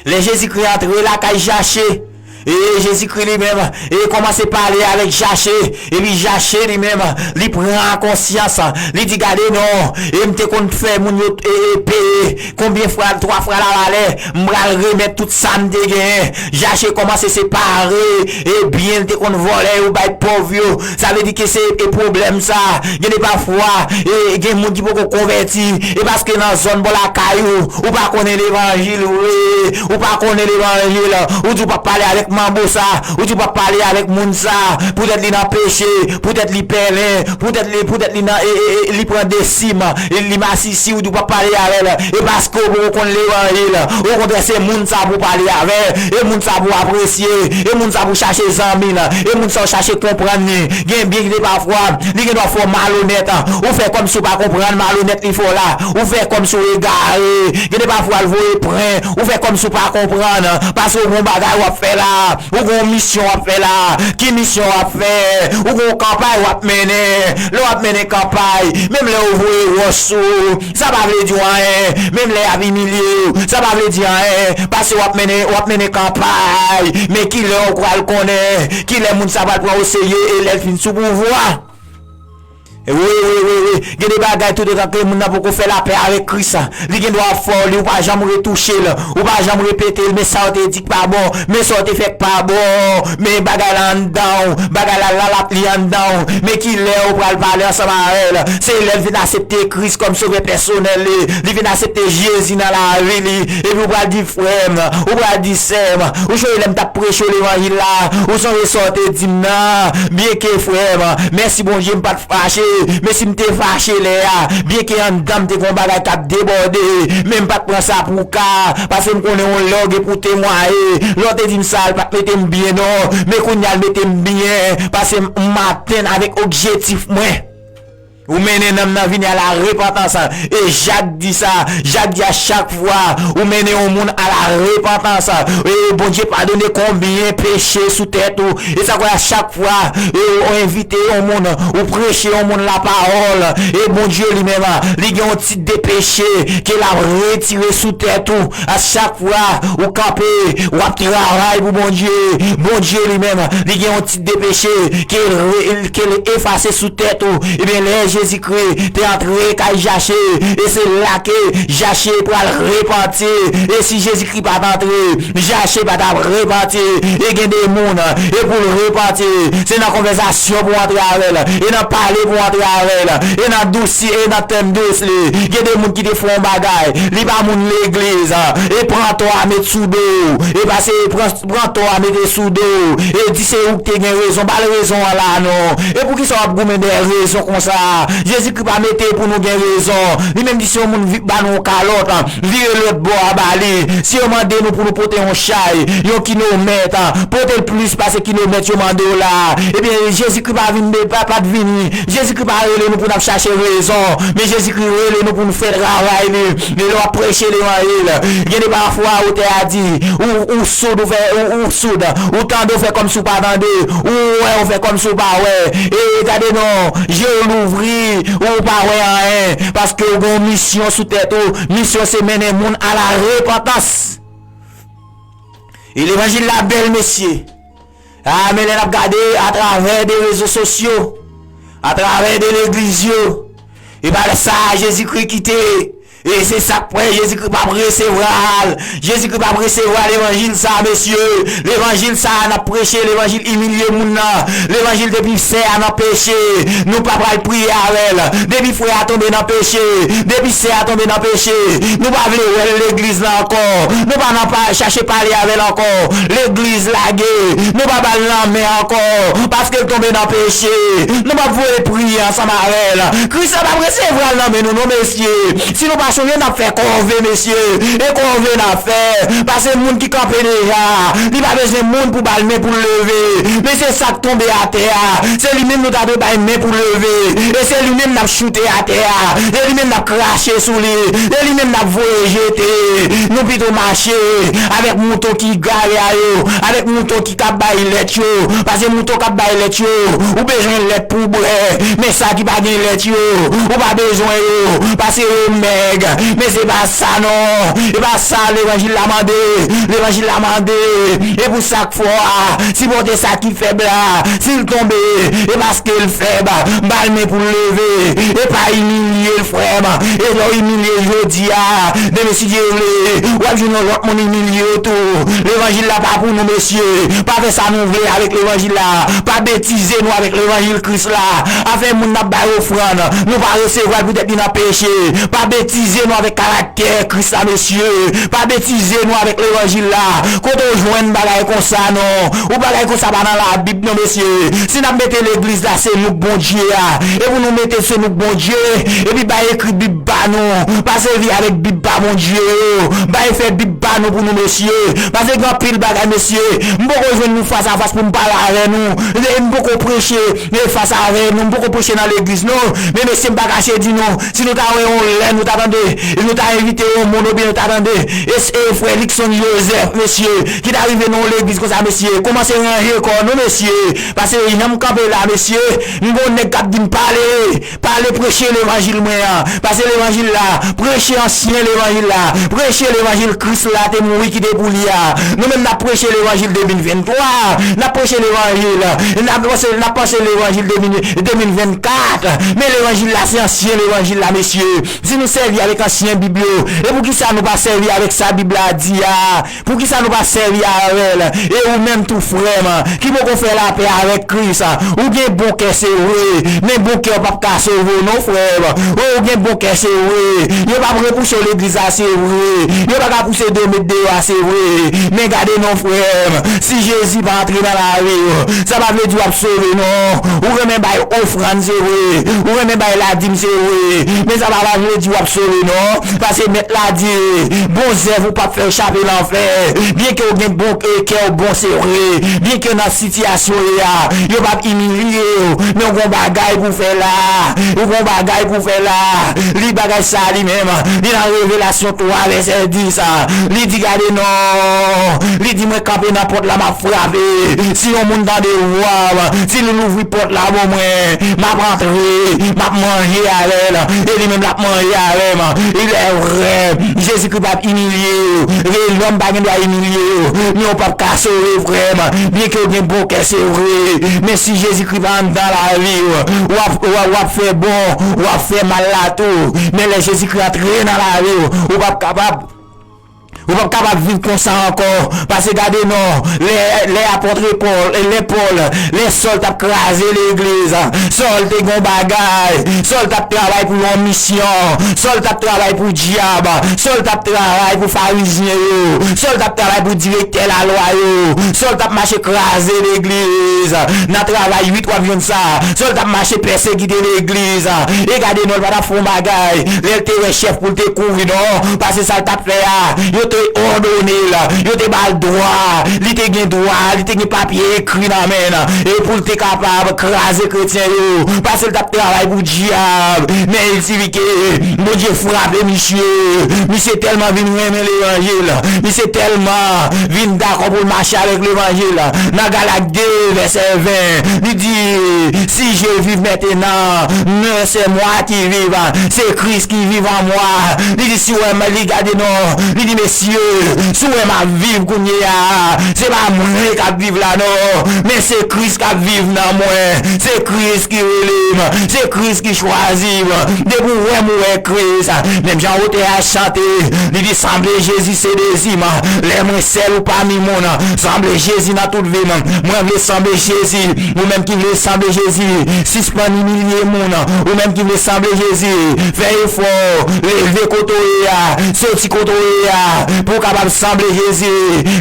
Lè Jezikri antre lakay Jache, e Jezikri li menm, e kòmanse pale avèk Jache, epi Jache li menm, li pran konsyans, li di, "Gade non, e m te konn fè moun yo, e, e, peye, konbyen fwa, twa fwa lavalè, m pral remèt tout sa m te genyen." Jache kòmanse separe, e byen l te konn vòlè yo bay pòv yo. Sa vle di ke se, e pwoblèm sa, gen de pafwa, e gen moun ki poko konvèti, e paske nan zòn bò lakay ou, ou pa konnen levanjil vre, ou pa konnen levanjil, ou di w p ap pale avèk manbo sa, ou di w p ap pale avèk moun sa, poutèt li nan peche, poutèt li pèlen, poutèt li, poutèt li nan, e, e, e, li pran desim, e li masisi, ou di w p ap pale avè l, e paske w poko konn levanjil. Okontrè, se moun sa pou w pale avè, e moun sa pou w apresye, e moun sa pou w chache zanmi l, e moun sa w chache konprann li. Gen byen ki te pafwa, li gen dwa fè w malonèt, ou fè kòmsi w pa konprann malonèt li fè w la, ou fè kòmsi w egare, gen de pafwa l voye pran, ou fè kòmsi w pa konprann, paske w gen yon bagay w ap fè la, ou gen yon misyon w ap fè la. Ki misyon w ap fè? Ou gen yon kanpay w ap mennen. Lè w ap mennen kanpay, menm lè yo voye wòch sou ou, sa pa vle di w anyen. Menm lè y ap imilye w, sa pa vle di anyen. Paske w ap mennen, w ap mennen kanpay. Men kilè w pral konnen, kilè moun sa pral pran w oserye e lè l fin sou pouvwa. Wi, wi, wi, wi. Gen de bagay toutotan ke moun nan poko fè lapè avèk Kris, li gen dwa ap fè w li, ou pa janm retouche l, ou pa janm repete l, men sa w te di k pa bon, men sa w te fè k pa bon, men bagay la anndan w, bagay la lalap li anndan w, men kilè ou pral pale ansanm avè l? Se lè l vin aksepte Kris kòm sovè pèsonèl li, li vin aksepte Jezi nan lavi li, epi ou pral di, "Frè m, ou pral di sè m, ou sonje lè m t ap preche w levanjil la, ou sonje sa w te di m nan?" Byenke, frè m, mèsi Bondye, m pa t fache, Men si m te fache lè a, byenke anndan m te gen yon bagay k ap debòde, men m pa t pran sa pou ka, paske m konnen yon lè w gen pou temwaye. Lè w te di m sa, l pa t mete m byen non, men kounye a l mete m byen, paske m atenn avèk objektif mwen. Ou mennen nanm nan vini a la repantans. E Jak di sa, Jak di a chak fwa ou mennen yon moun a la repantans, e Bondye padone konbyen peche sou tèt ou. E sa kwè a chak fwa e ou envite yon moun, ou preche yon moun lapawòl, e Bondye li menm, li gen yon tit de peche ke l ap retire sou tèt ou. A chak fwa ou kanpe, w ap travay pou Bondye, Bondye li menm, li gen yon tit de peche ke l re- ke l efase sou tèt ou. Ebyen, lè Jezikri te antre kay Zache, e se la ke Zache pral repanti. E si Jezikri pa t antre, Zache pa t ap repanti. E gen de moun, e pou l repanti, se nan konvèsasyon pou antre avè l, e nan pale pou antre avè l, e nan dousi, e nan tèm dous li. Gen de moun ki te fè yon bagay, li pa moun legliz, e pran tò a met sou do w, e pase pran, pran tò a mete sou do w, e di se ou ki te gen rezon, ba l rezon an la non. E poukisa w ap goumen dèyè rezon konsa? Jezikri pa mete pou nou gen rezon. Li menm di si yon moun vi- ba nou yon kalòt, vire lòt bò a ba li. Si yo mande nou pou nou pote yon chay, yon kilomèt, pote l plis pase kilomèt yo mande w la. Ebyen, Jezikri pa vin de, pa, pa t vini. Jezikri pa rele nou pou n ap chache rezon, men Jezikri rele nou pou nou fè travay li. E lè w ap preche levanjil, gen de pafwa otè a di, ou, ou soud, ou fè, ou, ou soud, ou tande, ou fè kòmsi ou pa tande, ou wè, ou fè kòmsi ou pa wè. E gade non, je w louvri, ou pa wè anyen, paske ou gen yon misyon sou tèt ou. Misyon se mennen moun a la repantans. E levanjil la bèl, mesye. A, men lè n ap gade atravè de rezo sosyo, atravè de legliz yo, e pa sa Jezikri kite. E se sa k fè Jezikri p ap resevwa l. Jezikri p ap resevwa levanjil sa, mesye. Levanjil sa a n ap preche, levanjil imilye moun nan. Levanjil depi sè a nan peche, nou pa pral priye avè l. Depi frè a tonbe nan peche, depi sè a tonbe nan peche, nou pa vle wè l legliz la ankò. Nou pa nan pa chache pale avè l ankò. Legliz lage, nou pa ba l lanmen ankò, paske l tonbe nan peche. Nou p ap voye priye ansanm avè l. Kris la p ap resevwa l nan men nou non, mesye. Si nou pa chonje, n ap fè kòve, mesye. E kòve n ap fè. Pase moun ki kanpe deja, li pa bezwen moun pou ba l men pou l leve. Men se sa k tonbe atè a, se li menm nou ta dwe bay men pou leve. E se li menm n ap choute atè a. E li menm n ap krache sou li. E li menm n ap voye jete. Nou pito mache avèk mouton ki gare a yo, avèk mouton ki k ap bay lèt yo. Pase mouton k ap bay lèt yo, ou bezwen lèt pou w bwè. Men sa ki pa gen lèt yo, ou pa bezwen yo. Pase yo mèg. Men se pa sa non. E pa sa levanjil la mande. Levanjil la mande, e pou sa k fè w a, sipòte sa ki fèb la. Si l tonbe, e paske l fèb, ba l men pou l leve. E pa imilye l, frè m. E lè w imilye l jodi a, demen, si Dye vle, w ap jwenn yon lòt moun imilye w tou. Levanjil la pa pou nou, mesye. Pa fè sa nou vle avèk levanjil la. Pa betize nou avèk levanjil Kris la. Afè moun n ap bay ofrann, nou pa resevwa l poutèt li nan peche. Pa betize nou avèk karaktè Kris la, mesye. Pa betize nou avèk levanjil la. Kote w jwenn bagay konsa non? Ou bagay konsa pa nan Labib non, mesye. Si n ap mete legliz la, se nou k Bondye a. E pou nou mete se nou k Bondye, epi bay ekri Bib ba nou. Pa sèvi avèk Bib pa Bondye yo. Bay fè Bib pa nou pou nou, mesye. Pase gen anpil bagay, mesye. M poko jwenn nou fas a fas pou m pale avè nou. E m poko preche e fas avè nou. M poko preche nan legliz non. Men mesye, m pa kache di nou, si nou ta wè yon lè nou ta tande, e nou ta envite yon moun oubyen nou ta tande, e, e frè Luckson Joseph, mesye, ki ta rive nan yon legliz konsa, mesye, kòmanse ranje kò nou, mesye. Pase jan m kanpe la, mesye, m gon nèg k ap di m pale, pale, preche levanjil mwen an. Pase levanjil la, preche ansyen levanjil la, preche levanjil Kris la te mouri kite pou li a. Nou menm n ap preche levanjil de mil venntwa, n ap preche levanjil, n ap panse, n ap panse levanjil de mil, de mil vennkat. Men levanjil la se ansyen levanjil la, mesye. Si nou sèvi avèk ansyen Bib yo, e poukisa nou pa sèvi avèk sa Bib la di a? Poukisa nou pa sèvi avè l? E ou menm tou, frè m, ki poko fè lapè avèk Kris, ou gen bon kè, se vre, men bon kè w p ap ka sove w non, frè m. Ou gen bon kè, se vre, yo p ap repousse w legliz la, se vre, Yo pa ka pouse do met deyò a, se vre. Men gade non, frè m. Si Jezi pa antre nan lavi w, sa pa vle di w ap sove, non. Ou renmen bay ofrann, se vre. Ou renmen bay ladim, se vre. Men sa pa vle di w ap sove, non. Paske Mèt la di, bon zèv ou p ap fè w chape lanfè. Byenke w gen bon e kè w bon, se vre. Byenke nan sitiyasyon w ye a, yo p ap imilye w. Men w gon bagay pou w fè la. Ou gon bagay pou w fè la. Li bagay sa li menm. Li nan Revelasyon twa vèsè dis. Li di, gade non. Li di, mwen kanpe nan pòt la, m ap frape. Si yon moun tande vwa m, si li louvri pòt la ban mwen, m ap antre, m ap manje avè l, e li menm l ap manje avè m. Ilèvrè, Jezikri p ap imilye w. Reyèlman, m pa gen dwa imilye w. Men w p ap ka sove, frè m. Byenke w gen bon kè, se vre. Men si Jezikri pa anndan lavi w, w ap, w ap, w ap fè bon, w ap fè mal la tou. Men lè Jezikri antre nan lavi w, ou p ap kapab Ou p ap kapab viv konsa ankò. Paske gade non, lè, lè apòt Pòl, lè Pòl, lè Sòl t ap kraze legliz, Sòl te gon bagay, Sòl t ap travay pou yon misyon, Sòl t ap travay pou dyab, Sòl t ap travay pou farizyen yo, Sòl t ap travay pou direktè lalwa yo, Sòl t ap mache kraze legliz. Nan travay uit w ap jwenn sa. Sòl t ap mache pèsekite legliz. E gade non, l pa t ap fè yon bagay. Lè l te wè chèf pou l te kouri non. Paske sa l t ap fè a, yo te òdone l. Yo te ba l dwa. Li te gen dwa. Li te gen papye ekri nan men l. E pou l te kapab kraze kretyen yo. Paske l t ap travay pou dyab. Men li di ke Bondye frape misye. Misye tèlman vin renmen levanjil. Misye tèlman vin dakò pou l mache avèk levanjil. Nan Galat de, vèsè ven, li di, si je vis maintenant, non, c'est moi qui vis, c'est Christ qui vit en moi. Li di, si w wè m, li gade non, li di, mesye, si w wè m ap viv kounye a, se pa mwen k ap viv la non, men se Kris k ap viv nan mwen. Se Kris ki rele m, se Kris ki chwazi m. Depi w wè m, ou wè Kris. Menm jan otè a chante, li di, sanble Jezi se dezi m. Lè mwen sèl ou pami moun, sanble Jezi nan tout vi m. Mwen vle sanble Jezi. Ou menm ki vle sanble Jezi, sispann imilye moun. Ou menm ki vle sanble Jezi, fè efò, leve kote w ye a, soti kote w ye a, pou w kapab sanble Jezi.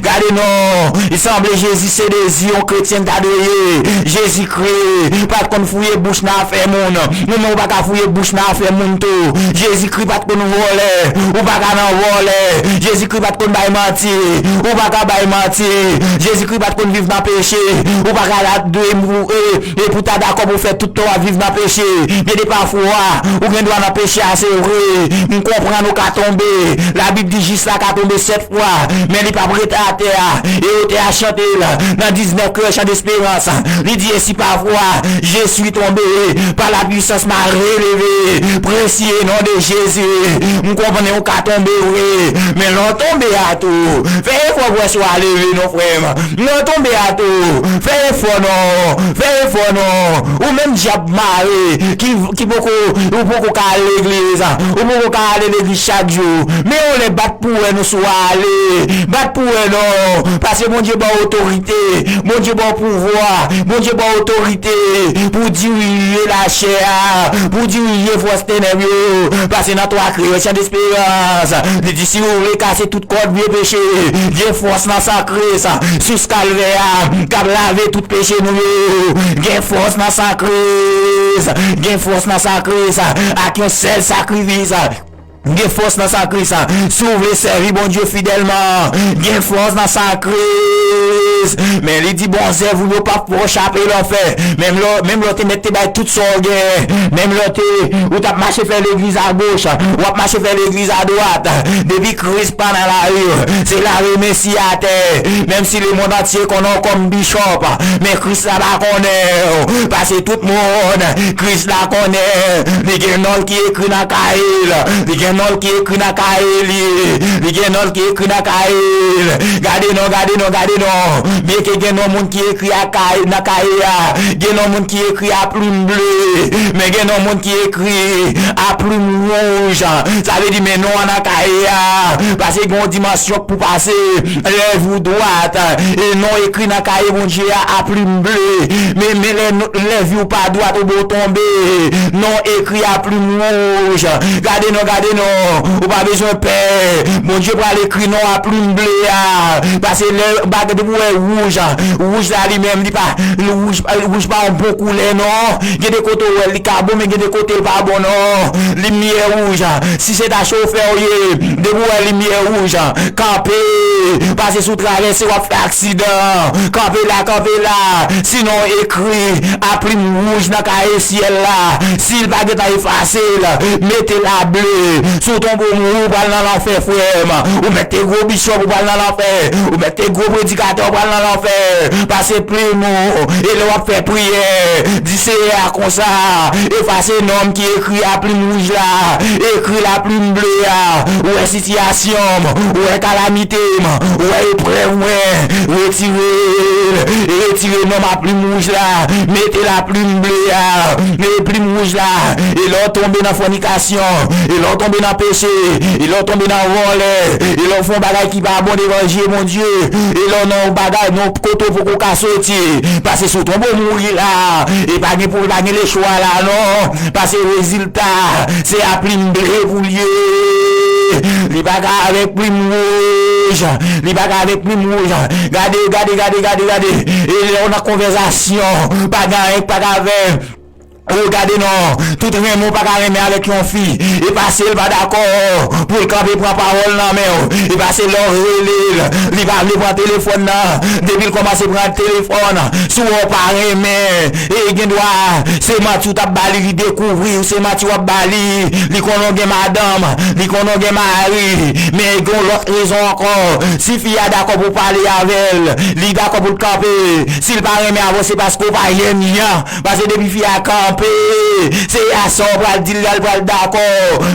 Gade non, sanble Jezi se dezi yon kretyen ta dwe ye. Jezikri pa t konn fouye bouch nan afè moun. Ou menm ou pa ka fouye bouch nan afè moun tou. Jezikri pa t konn vòlè. Ou pa ka nan vòlè. Jezikri pa t konn bay manti. Ou pa ka bay manti. Jezikri pa t konn viv nan peche. Ou pa ka la dwe mou-, e, e pou ta dakò pou fè tout tan w ap viv nan peche. Gen de pafwa, ou gen dwa nan peche a, se vre. M konprann ou ka tonbe. Labib di jis la ka tonbe sèt fwa, men li p ap rete atè a. E otè a chante l nan diznèf krè chan desperans. Li di, et si parfois je suis tombé, par la puissance m'a relevé, précieux nom de Jésus. M konprann ou ka tonbe vre, men lè w tonbe a tou, fè efò pou w leve non, frè m. Lè w tonbe a tou, fè efò non, fè efò non. Ou menm dyab mare, ki, ki poko, ou poko ka al legliz, ou poko ka ale legliz chak jou. Men yon lè bat pou wè non si w ale. Bat pou wè non. Paske Bondye ba w otorite. Bondye ba w pouvwa. Bondye ba w otorite pou dirije lachè a, pou dirije fòs tenèb yo. Paske nan twa Kreyòl, chan desperans, li di, si w vle kase tout kòd vye peche, gen fòs nan san Kris, sous Kalvè a, k ap lave tout peche nou yo. Gen fòs nan san Kris. Gen fòs nan san Kris. Ak yon sèl sakrifis. Gen fòs nan san Kris. Si w vle sèvi Bondye fidèlman, gen fòs nan san Kris. Men li di, bon zèv ou yo p ap fè w chape lanfè. Menm lè, menm lè w te mèt te bay tout sa w gen, menm lè w te, ou t ap mache fè legliz agoch, w ap mache fè legliz adwat, depi Kris pa nan lavi w, se lave men si atè. Menm si lemonn antye konnen w kòm bichòp, men Kris la pa konnen w. Paske tout moun, Kris la konnen. Li gen non l ki ekri nan kaye l. Li gen non l ki ekri nan kaye li. Li gen non l ki ekri nan kaye l. Gade non, gade non, gade non. Byenke gen non moun ki ekri a kay-, nan kaye a, gen non moun ki ekri a plim ble, men gen non moun ki ekri a plim wouj. Sa vle di, men non an nan kaye a, paske gen yon dimansyon k pou pase. Lèv ou dwat, e non ekri nan kaye Bondye a, a plim ble. Men, men lè, lèv ou pa dwat, ou bon tonbe, non ekri a plim wouj. Gade non, gade non. Ou pa bezwen pè. Bondye pral ekri non a plim ble a. Pase lè bagay depi w wè wouj, wouj la li menm, li pa, wouj, wouj pa yon bon koulè non. Gen de kote w wè li ka bon, men gen de kote l pa bon non. Limyè wouj, si se ta chofè w ye, depi w wè limyè wouj, kanpe, pase sou travèse, w ap fè aksidan. Kanpe la, kanpe la. Sinon, ekri a plim wouj nan kaye syèl la. Si l pa gentan efase l, mete l a ble. Si w tonbe w mouri, ou pral nan lanfè, frè m. Ou mèt te gwo bishòp, ou pral nan lanfè. Ou mèt te gwo predikatè, ou pral nan lanfè. Pase plim ou. E lè w ap fè priyè, di Seyè a konsa, efase non m ki ekri a plim wouj la, ekri l a plim ble a. Ou wè sitiyasyon m, ou wè kalamite m, ou wè eprèv mwen, retire l, retire non m a plim wouj la, mete l a plim ble a, mete plim wouj la, e lè w tonbe nan fònikasyon, e lè w tonbe nan peche, e lè w tonbe nan vòlè, e lè w fè yon bagay ki pa bon devan je Bondye, e lè w nan yon bagay, nan yon kote w poko ka soti, pase sou tonbe w mouri la, e pa gen pou, pa gen lechwa la non, pase rezilta, se a plim ble pou l ye, li pa ka avèk plim wouj, li pa ka avèk plim wouj, gade, gade, gade, gade, gade, e lè w nan konvèsasyon, pa gen anyen k pa ka fè. Ou gade non, tout renmen w pa ka renmen avèk yon fi. E pase l pa dakò pou l kanpe pran pawòl nan men w. E pase lè w rele l, li pa vle pran telefòn nan. Depi l kòmanse pran telefòn, si w wè w pa renmen, e gen dwa se manti w t ap ba li, li dekouvri w se manti w ap ba li. Li konnen w gen madanm, li konnen w gen mari, men gen yon lòt rezon ankò. Si fi a dakò pou pale avè l, li dakò pou l kanpe. Si l pa renmen avè w, se paske w pa jènjan. Pase depi fi a kanpe, se a sa w pral di l la, l pral dakò.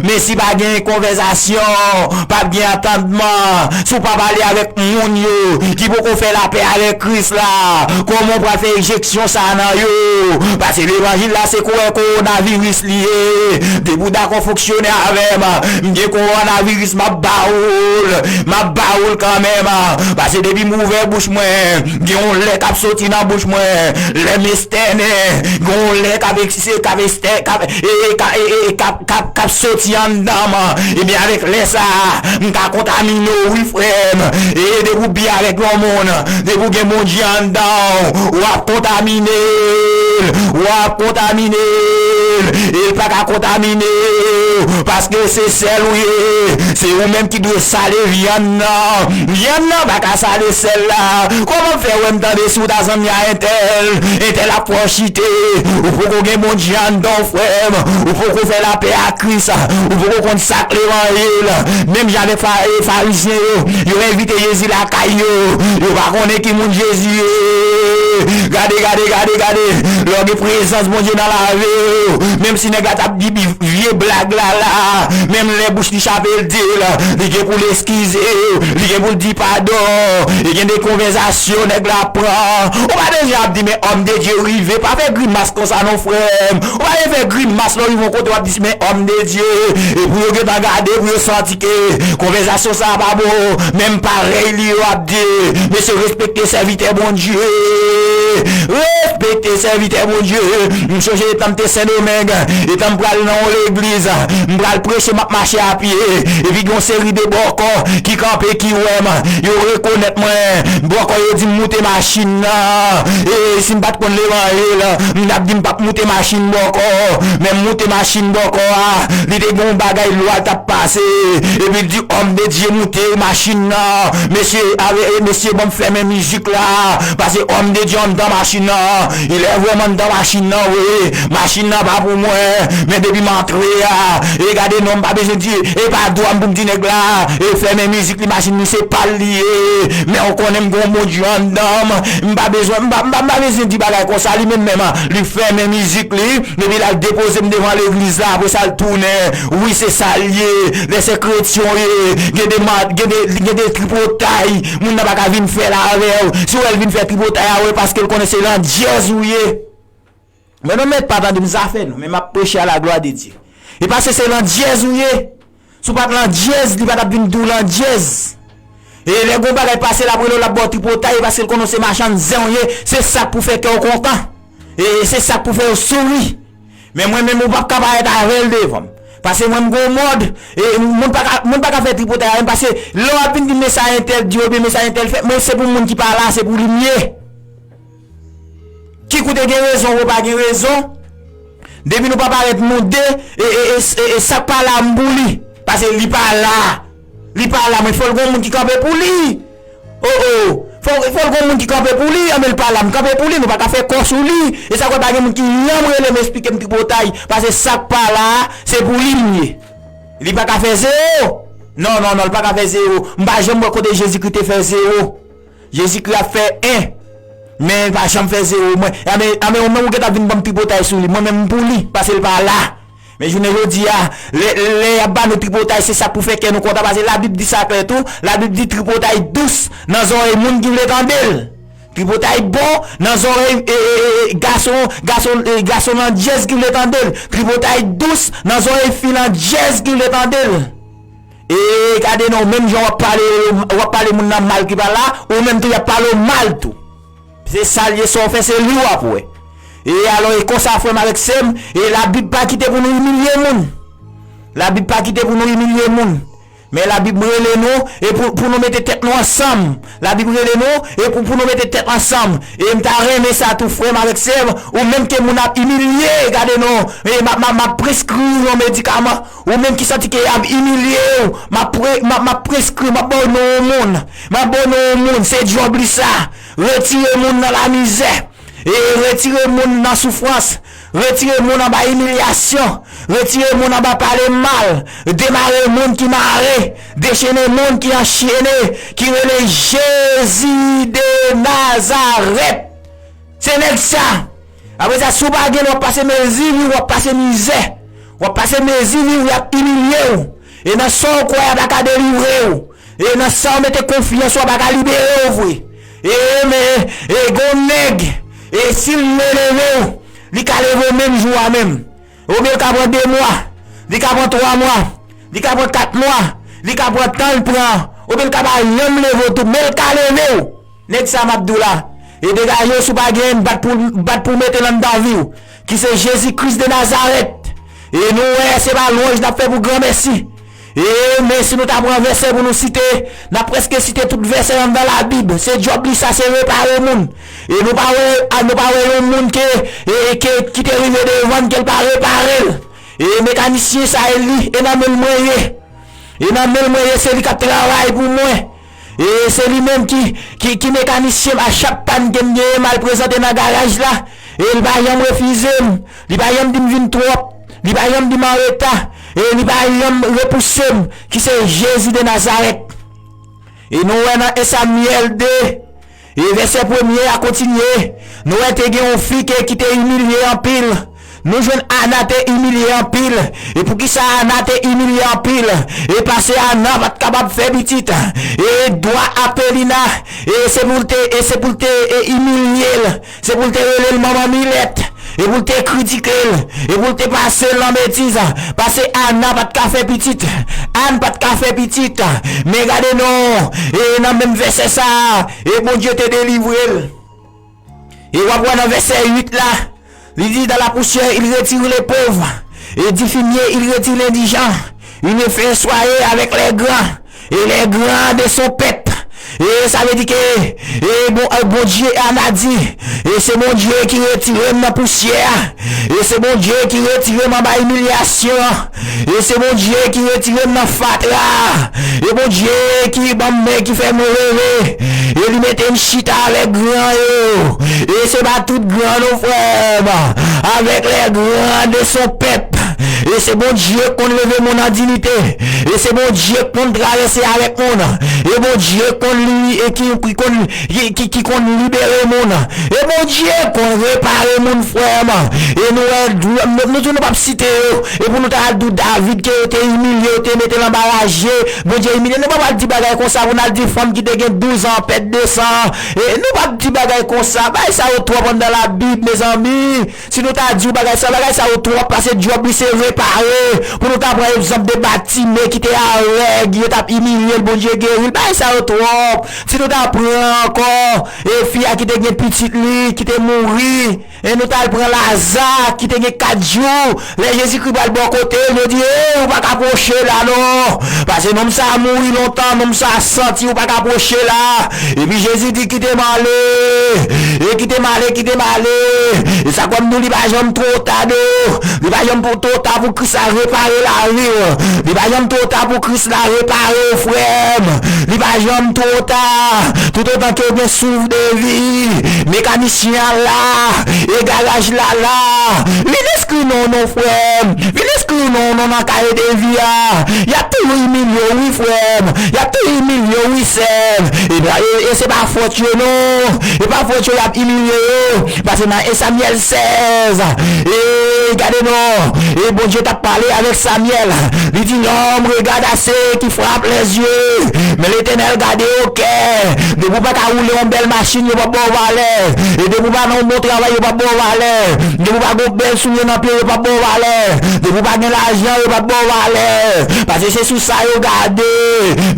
Men si pa gen konvèsasyon, p ap gen antandman. Si w pa pale avèk moun yo ki poko fè lapè avèk Kris la, kòman w pral fè enjeksyon sa a nan yo? Pase levanjil la se kowè kowonaviris li ye. Depi w dakò fonksyone avè m, m gen kowonaviris, m ap ba ou l, m ap ba ou l kanmenm. Pase depi m ouvè bouch mwen, gen yon lè k ap soti nan bouch mwen. Lè m estènen, gen yon lè k ap eksise, k ap estè, k ap, e, e, ka- e, e, e, k ap, k ap, k ap soti anndan m. Ebyen, avèk lè sa a, m ka kontamine w, wi, frè m. E depi w byen avèk yon moun, depi w gen Bondye anndan w, w ap kontamine l, w ap kontamine l. E l pa ka kontamine w, paske se sèl ou ye. Se ou menm ki dwe sale vyann nan. Vyann nan pa ka sale sèl la. Kòman m fè wè m tande si w ta zanmi a entèl, entèl ap fè w chite? Ou poko gen Bondye anndan w, frè m. Ou poko fè lapè ak Kris. Ou poko konn sa k levanjil. Menm jan avèk fa- e, Farizyen yo, yo envite Jezi lakay yo. Yo pa konnen ki moun Jezi ye. Gade, gade, gade, gade. Lè w gen prezans Bondye nan lavi w, menm si nèg la t ap di bi- vye blag la la, menm lè bouch li chape l di l, li gen pou l eskize w, li gen pou l di padon. E gen de konvèsasyon nèg la pran. Ou pa bezwen ap di, men òm de Dye rive. Pa fè grimas konsa non, frè m. Ou pa bezwen fè grimas lè w rive yon kote w ap di, men òm de Dye. E pou yo gentan gade, pou yo santi ke konvèsasyon sa a pa bon. Menm parèy li yo ap di, mesye, respekte sèvitè Bondye. Respekte sèvitè Bondye. M sonje etan m te Sendomeng, etan m pral nan yon legliz, m pral preche, m ap mache a pye, epi gen yon seri de bòkò ki kanpe, ki wè m, yo rekonèt mwen. Bòkò yo di m moute machin nan. E si m pa t konn levanjil, m t ap di m p ap moute machin bòkò. Men m moute machin bòkò a, li te gen yon bagay lwa l t ap pase. Epi l di, òm de Dye, moute machin nan. Mesye, ave, e, mesye, ban m fèmen mizik la. Pase òm de Dye anndan machin nan. Il est vraiment anndan machin nan, wi. Machin nan pa pou mwen. Men depi m antre a, e gade non, m pa bezwen di, e pa dwa m pou m di nèg la, e fèmen mizik li, machin li se pa l li ye. Men ou konnen m gon Bondye anndan m. M pa bezwen, m pa, m pa, m pa bezwen di bagay konsa. Li menm menm, li fèmen mizik li. Depi l al depoze m devan legliz la, apre sa l tounen. Wi, se sa l ye. Lè se kretyen w ye, gen de mat, gen de, gen de tripotay moun nan pa ka vin fè l avè w. Si w wè l vin fè tripotay avè w, paske l konnen se landjèz ou ye. Men non, mèt pa tande m zafè nou, men m ap preche a la glwa de Dye. E paske se landjèz ou ye. Si w pa t landjèz, li pa t ap vin di w landjèz. E lè gon bagay pase l ap rele w, l ap ba w tripotay, paske l konnen w se machann zen w ye, se sa k pou fè kè w kontan. E se sa k pou fè yo souri. Men mwen menm, ou p ap ka parèt avè l devan m. Paske mwen m gon mòd, e moun pa ka, moun pa ka fè tripotay avè m, paske lè w ap vin di men sa entèl di, ebyen men sa entèl fè, mwen se pou moun ki pa la, se pou li m ye. Kik ou te gen rezon, ou pa gen rezon. Depi nou pa parèt nou de, e, e, e, e, e sa k pa la m pou li. Paske li pa la. Li pa la, men fò l gon moun ki kanpe pou li. Oh, oh. Fò, fò l gon moun ki kanpe pou li, anben l pa la, m kanpe pou li, nou pa ka fè kò sou li. E sa k fè pa gen moun ki janm rele m esplike m tripotay, paske sa k pa la, se pou li m ye. Li pa ka fè zewo. Non, non, non, li pa ka fè zewo. M pa janm wè kote Jezikri te fè zewo. Jezikri ap fè en, men li pa janm fè zewo. Mwen, anben, anben, ou menm ou gentan vin ban m tripotay sou li. Mwen menm m pou li, paske l pa la. Men jounen jodi a, lè, lè y ap ba nou tripotay, se sa k pou fè kè nou kontan, paske Labib di sa klè tou. Labib di tripotay dous nan zòrèy moun ki vle tande l. Tripotay bon nan zòrèy, e, e, e, e, gason, gason, e, gason nan djèz ki vle tande l. Tripotay dous nan zòrèy fi nan djèz ki vle tande l. E gade non, menm jan w ap pale, w ap pale moun nan mal ki pa la, ou menm tou y ap pale w mal tou. Se sa l ye, sa w fè se li w ap wè. E alò, e konsa, frè m avèk sè m, e Labib pa kite pou nou imilye moun. Labib pa kite pou nou imilye moun. Men Labib rele nou, e pou, pou nou mete tèt nou ansanm. Labib rele nou, e pou, pou nou mete tèt ansanm. E m ta renmen sa tou, frè m avèk sè m, ou menm ke moun ap imilye, gade non, e m ap, m ap, m ap preskri w yon medikaman, ou menm ki santi ke y ap imilye w, m ap pre-, m ap, m ap preskri, m ap ba w non yon moun, m ap ba w non yon moun, se djòb li sa. Retire moun nan lamizè. E retire moun nan soufrans. Retire moun anba imilyasyon. Retire moun anba pale mal. Demare moun ki mare. Dechene moun ki anchene. Ki rele Jezi de Nazarèt. Se nèg sa. Apre sa, si w pa gen, w ap pase mezi, wi, w ap pase mizè. W ap pase mezi, wi, y ap imilye w. E nan sa w kwè a pa ka delivre w. E nan sa w mete konfyans ou a pa ka libere w vre. E men, e gon nèg, e si l vle leve w, li ka leve w menm jou a menm. Oubyen l ka pran de mwa, li ka pran twa mwa, li ka pran kat mwa, li ka pran tan l pran, oubyen l ka pa janm leve w tou, men l ka leve w. Nèg sa m ap di w la, e degaje w si w pa genyen, bat pou, bat pou w mete l anndan vi w, ki se Jezi Kris de Nazarèt. E nou wè, se pa lwanj n ap fè pou granmèsi. E, men si nou ta pran vèsè pou nou site, n ap prèske site tout vèsè anndan Labib. Se djòb li sa, se repare moun. E nou pa wè, a, nou pa wè yon moun ke, e, ke, ki te rive devan n, ke l pa repare l. E mekanisyen sa, e li, e nan men l mwen ye. E nan men l mwen ye, se li k ap travay pou mwen. E se li menm ki, ki, ki mekanisyen m. A chak pàn ke m genyen, m al prezante nan garaj la. E li pa janm refize m. Li pa janm di m vin twò. Li pa janm di m anreta. E li pa janm repouse m. Ki se Jezi de Nazarèt. E nou wè nan en Samyèl de, e vèsè premye a kontinye. Nou wè te gen yon fi ke, ki te imilye anpil. Nou jwenn Ana te imilye anpil. E poukisa Ana te imilye anpil? E paske Ana pa t kapab fè pitit. E dwa a Penina, e se pou l te, e se pou l te, e imilye l. Se pou l te rele l manman milèt. E pou l te kritike l. E pou l te pase l nan betiz. Paske Ana pa t ka fè pitit. Ann pa t ka fè pitit. Men gade non. E nan menm vèsè sa a, e Bondye te delivre l. E w ap wè nan vèsè uit la, li di, dans la poussière, il retire les pauvres, et du fumier, il retire l'indigent. Il me fait asseoir avec les grands, et les grands de son peuple. E sa vle di ke, e bon, e Bondye, Ana di, e se Bondye ki retire m nan pousyè a. E se Bondye ki retire m anba imilyasyon an. E se Bondye ki retire m nan fatra a. E Bondye ki ban m men, ki fè m leve. E li mete m chita avèk gran yo. E se pa tout gran non, frè m. Avec les grands de son peuple. E se Bondye k konn leve moun an diyite. E se Bondye k konn travèse avèk moun. E Bondye k konn li, e ki, ki konn, ki, ki, ki konn libere moun. E Bondye konn repare moun, frè m. E nou wè, nou, nou, nou di nou p ap site yo. E pou nou ta al di David ke yo te imilye, yo te mete l anba raje. Bondye imilye. Nou p ap al di bagay konsa pou n al di fanm ki te gen douz an pèd de san. E nou p ap di bagay konsa. Bagay sa yo twòp anndan Labib, mezanmi. Si nou ta di w bagay sa, bagay sa yo twòp, paske djòb li se repare. Pou nou ta pran egzanp de Batime ki te avèg, yo t ap imilye l, Bondye geri l. Bagay sa yo twòp. Si nou ta pran ankò, e fi a ki te gen pitit li, ki te mouri, E nou t al pran Laza ki te gen kat jou. Lè Jezikri pral bò kote l, yo di, "Ey, ou pa ka pwoche la non. Paske nonm sa a mouri lontan, nonm sa a santi, ou pa ka pwoche la." Epi Jezi di, "Kite m ale. E kite m ale, kite m ale." E sa k fè m di w, li pa janm twò ta non. Li pa janm twò ta pou Kris la repare lavi w. Li pa janm twò ta pou Kris la repare w, frè m. Li pa janm twò ta. Toutotan ke w gen souf de vi, mekanisyen an la, e garaj la la. Vin enskri non w non, frè m. Vin enskri non w non nan kaye de vi a. Y ap toujou imilye w, wi, frè m. Y ap toujou imilye w, wi, sè m. E, e, e se pa fòt yo, non. E pa fòt yo, y ap imilye yo. Paske nan en Samyèl sèz, e gade non, e Bondye t ap pale avèk Samyèl. Li di, "L'homme regarde à ce qui frappe les yeux, mais l'Éternel garde au cœur." Depi w pa ka woule yon bèl machin, yo p ap ba w valè. E depi w pa nan yon bon travay, yo p ap ba w valè. Depi w pa gen yon bèl soulye nan pye, yo p ap ba w valè. Depi w pa gen lajan, yo p ap ba w valè. Paske se sou sa yo gade.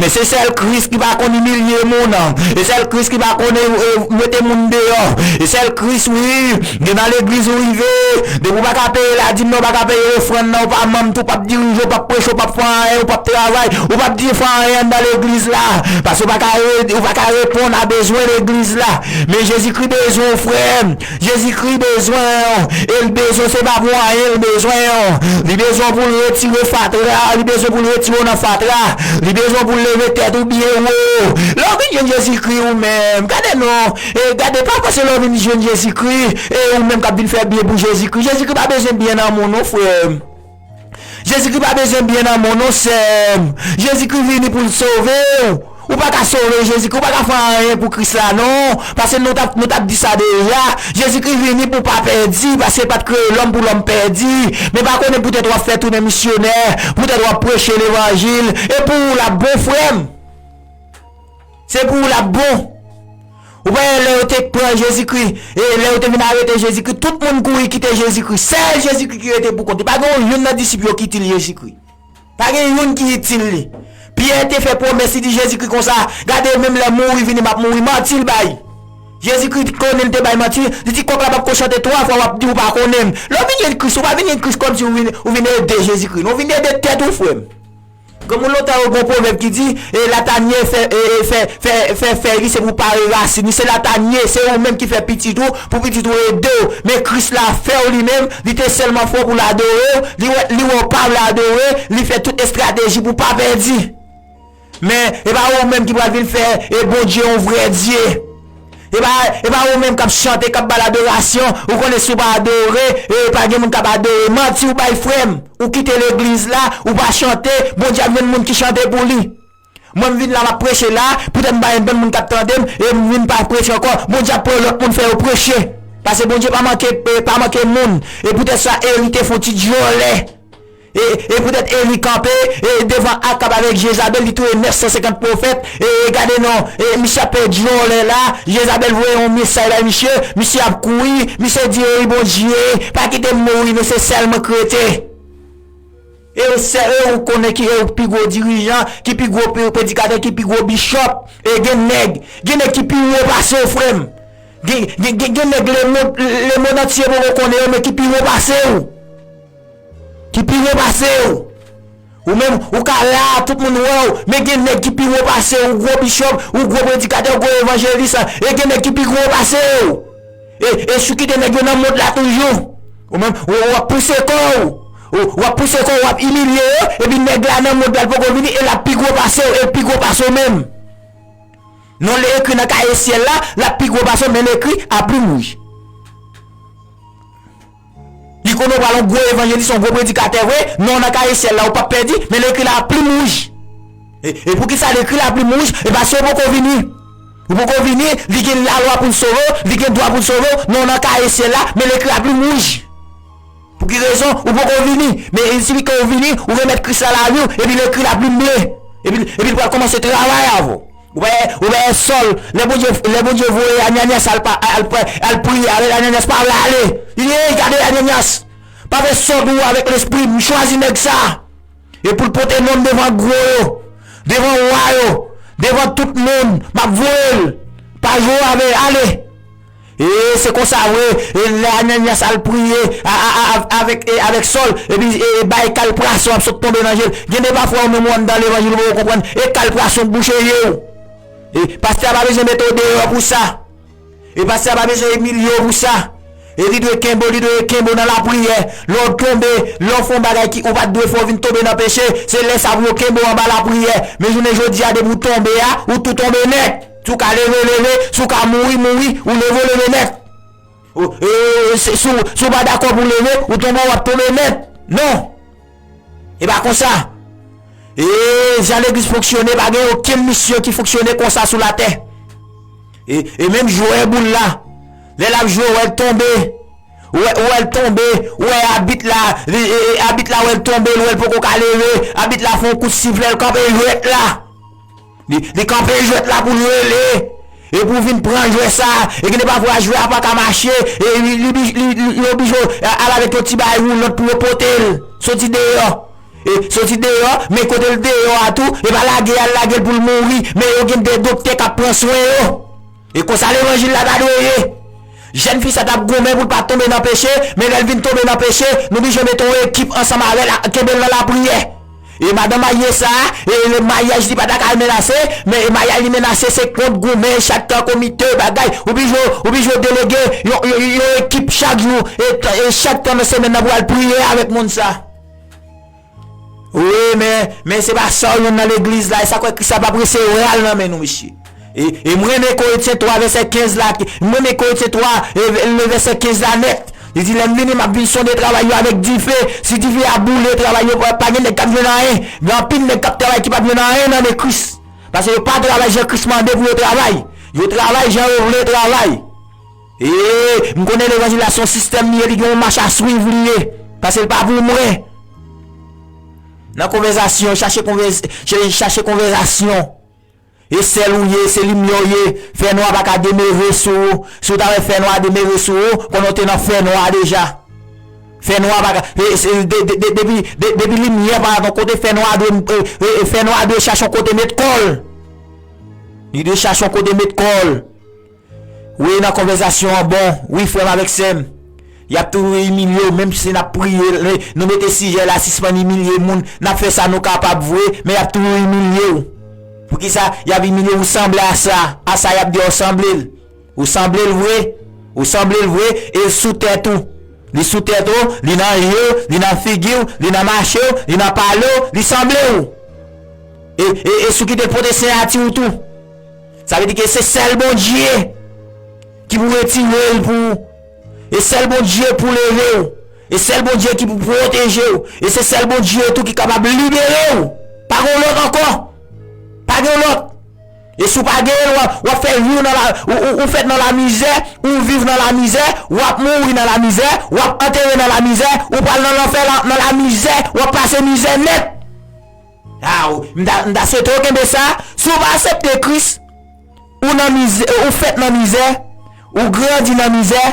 Men se sèl Kris ki pa konn imilye moun. E sèl Kris ki pa konn, e, e, mete moun deyò. E sèl Kris, wi, gen nan legliz ou rive. Depi w pa ka peye ladim nan, w pa ka peye ofrann nan, ou pa manm tou, w p ap dirije, w p ap preche, w p ap fè anyen, w p ap travay, ou p ap di fè anyen anndan legliz la. Paske w pa ka re-, ou pa ka reponn a bezwen legliz la. Men Jezikri bezwen w, frè m. Jezikri bezwen w. E l bezwen, se pa pou anyen l bezwen w. Li bezwen w pou l retire fatra, li bezwen pou l retire w nan fatra. Li bezwen w pou l leve tèt ou byen wo. Lè w vin jwenn Jezikri ou menm, gade non. E gade, pa panse lè w vin jwenn Jezikri, e ou menm k ap vin fè byen pou Jezikri. Jezikri pa bezwen byen nan moun non, frè m. Jezikri pa bezwen byen nan moun non, sè m. Jezikri vini pou l sove w. Ou pa ka sove Jezikri, ou pa ka fè anyen pou Kris la non. Paske nou t ap, nou t ap di sa deja. Jezikri vini pou pa pèdi, paske l pa t kreye lòm pou lòm pèdi. Men pa konnen poutèt w ap fè tounen misyonè, poutèt w ap preche levanjil. E pou ou l ap bon, frè m. Se pou ou l ap bon. Ou pa wè lè yo te pran Jezikri, e lè yo te vin arete Jezikri, tout moun kouri kite Jezikri. Sèl Jezikri ki rete pou kont li. Pa gen yon youn nan disip yo ki di l Jezikri. Pa gen youn ki itil li. Pyè te fè pwomès, li di Jezikri konsa, "Gade, menm lè mouri vini, m ap mouri." Manti l bay. Jezikri konnen l te bay manti. Li di, "Kòk la p ap ko chante twa fwa, w ap di w pa konnen m." Lè w vin jwenn Kris, ou pa vin jwenn Kris kòmsi ou vin, ou vin ede Jezikri. Non, ou vin ede tèt ou, frè m. Granmoun lontan yo gen yon pwovèb ki di, e, latanye fè, e, e, fè, fè, fè fèy li, se pou pare rasin li. Se latanye, se ou menm ki fè pitit ou, pou pitit ou ede w. Men Kris la fè w li menm, li te sèlman fè w pou l adore w, li wè, li wè w pa vle adore, li fè tout estrateji pou w pa pèdi. Men, e pa ou menm ki pral vin fè, e, Bondye yon vrè Dye. E pa, e pa ou menm k ap chante, k ap ba l adorasyon, ou konnen si w pa adore, e pa gen moun k ap adore. Manti w bay, frè m. Ou kite legliz la, ou pa chante, Bondye ap jwenn moun ki chante pou li. Mwen, m vin la, m ap preche la, poutèt m pa gen bann moun k ap tande m, e m vin pa preche ankò, Bondye ap pran lòt moun fè yo preche. Paske Bondye pa manke, e, pa manke moun. E poutèt sa, Eli te fè yon ti djòlè. E, e poutèt Eli kanpe, e, devan Akab avèk Jezabèl, li touye nèf san senkant pwofèt. E, e gade non, e, misye ap pèdi yon lè la, Jezabèl voye yon mesaj bay misye, misye ap kouri, misye di, "Ey, Bondye, pa kite m mouri, non, se sèl mwen k rete." E ou sè, e ou konnen ki, e ou pi gwo dirijan, ki pi gwo pre-, predikatè, ki pi gwo bishop, e gen nèg, gen nèg ki pi wo pase w, frè m. Gen, gen, gen, gen nèg lemond, lemond antye poko konnen yo, men ki pi wo pase w. Ki pi wo pase w. Ou menm, ou ka la, tout moun wè w, men gen nèg ki pi wo pase w, ou gwo bishop, ou gwo predikatè, ou gwo evanjelis, e gen nèg ki pi gwo pase w. E, e si w kite nèg yo nan mond la toujou, ou menm, ou, w ap pouse kò w, ou, w ap pouse kò w, w ap imilye yo, epi nèg la nan mond la, l poko vini, e l ap pi gwo pase w, e l pi gwo pase w menm. Non l ekri nan kaye syèl la, l ap pi gwo pase w, men l ekri a plim wouj. Li konnen w pral yon gwo evanjelis, yon gwo predikatè vre, non w nan kaye syèl la, ou p ap pèdi, men l ekri la a plim wouj. E, e poukisa l ekri la a plim wouj? E paske w poko vini. Ou poko vini, li gen lalwa pou l sove w, li gen dwa pou l sove w, non w nan kaye syèl la, men l ekri a plim wouj. Pou ki rezon? Ou poko vini, men il sifi ke w vini, ou remèt Kris la lavi w, epi l ekri la plim ble. Epi, epi l pral kòmanse travay avè w. Ou pa, ou pa Sòl, lè Bondye, lè Bondye voye Ananyas al pa, al, al, al priye avè l, Ananyas pa vle ale. Li di, "Ey, gade Ananyas, pa fè sòt ou avèk lespri m, m chwazi nèg sa." E pou l pote non m devan gwo yo, devan wa yo, devan tout moun, m ap voye l. Pa jwe avè l, ale. E se konsa vre, e lè Ananyas al priye a, a, a, a, avèk, e, avèk Sòl, epi e, e bay kal pwason ap sot tonbe nan je l. Gen de pafwa ou menm ou anndan levanjil ou poko konprann, e kal pwason k bouche je w. E pastè a pa bezwen mete w deyò pou sa. E pastè a pa bezwen imilye w pou sa. E li dwe kenbe w, li dwe kenbe w nan lapriyè. Lè w tonbe, lè w fè yon bagay ki ou pa t dwe fè, w vin tonbe nan peche, se lè sa pou yo kenbe w anba lapriyè. Men jounen jodi a, depi w tonbe a, ou tou tonbe nèt. Si w ka leve, leve. Si w ka mouri, mouri. Ou leve, w leve nèt. Ou, e, e, se, si w, si w pa dakò pou w leve, ou tonbe, w ap tonbe nèt. Non. E pa konsa. E jan legliz fonksyone, pa gen okenn misyon ki fonksyone konsa sou latè. E, e menm jwè boul la, lè l ap jwe, w wè l tonbe. Ou wè, ou wè l tonbe, ou wè abit la, e, e, e, abit la wè l tonbe, l wè l poko ka leve, abit la fè yon kout siflè, l kanpe jwèt la. Li, li kanpe jwèt la pou l rele. E pou vin pran jwè sa. E gen de pafwa jwè a pa ka mache. E li, li, li, li, li oblije al avèk yon ti bagay woulant pou yo pote l. Soti deyò. E soti deyò, men kote l deyò a tou, e pa lage al lage l pou l mouri. Men yo gen de doktè k ap pran swen yo. E konsa levanjil la ta dwe ye. Jèn fi sa t ap goumen pou l pa tonbe nan peche, men lè l vin tonbe nan peche, nou oblije mete yon ekip ansanm avè l, kenbe l nan lapriyè. E madanm marye sa, e le maryaj li pa ta ka menase, men e maryaj li menase se kont goumen, chak tan komite, bagay, ou oblije, ou oblije delege yon, yon, yon ekip chak jou, e, e chak tan nan semèn nan pou al priye avèk moun sa. Wi, men, men se pa sa w jwenn nan legliz la, e sa k fè Kris la p ap resevwa l nan men nou, mesye. E, e m renmen Korentyen twa vèsè kenz la, m renmen Korentyen twa, e, le vèsè kenz la nèt. Li di, lè m vini, m ap vin sonde travay yo avèk dife. Si dife a boule travay yo, pa, pa gen nèg k ap jwenn anyen. Gen anpil nèg k ap travay ki p ap jwenn anyen nan men Kris. Paske yo pa travay jan Kris mande pou yo travay. Yo travay jan yo vle travay. E, m konnen levanjil la se yon sistèm li ye, li gen yon mach a swiv li ye. Paske l pa pou mwen. Nan konvèsasyon, chache konvè-, ch-, chache konvèsasyon. E sèl ou ye, se limyè w ye. Fènwa pa ka demere sou ou. Si w ta wè fènwa demere sou ou, konnen w te nan fènwa deja. Fènwa pa ka, e, se, de, de, de, depi, de, depi limyè pa nan kote fènwa dwe, e, e, e, fènwa dwe chache yon kote met kò l. Li dwe chache yon kote met kò l. Wi, nan konvèsasyon an bon. Wi, frè m avèk sè m. Y ap toujou imilye w, menm si n ap priye, nou mete sijè la, sispann imilye moun. N ap fè sa nou kapab vre, men y ap toujou imilye w. Poukisa y ap imilye w? Ou sanble a sa, a sa y ap di w sanble l. Ou sanble l vre, ou sanble l vre, e l sou tèt ou. Li sou tèt ou, li nan je w, li nan figi w, li nan mache w, li nan pale w, li sanble w. E, e, e si w kite l pote siyati w tou. Sa vle di ke se sèl Bondye ki pou retire l pou ou. E sèl Bondye pou leve w. E sèl Bondye ki pou pwoteje w. E se sèl Bondye tou ki kapab libere w. Pa gen lòt ankò. Pa gen lòt. E si w pa genyen l, w ap, w ap fè vi w nan la, ou, ou, ou fèt nan lamizè, ou viv nan lamizè, w ap mouri nan lamizè, w ap antere nan lamizè, ou pral nan lanfè la, nan lamizè, w ap pase mizè nèt. A, w, m ta, m ta swete w kenbe sa. Si w pa aksepte Kris, ou nan mizè, ou fèt nan mizè, ou grandi nan mizè,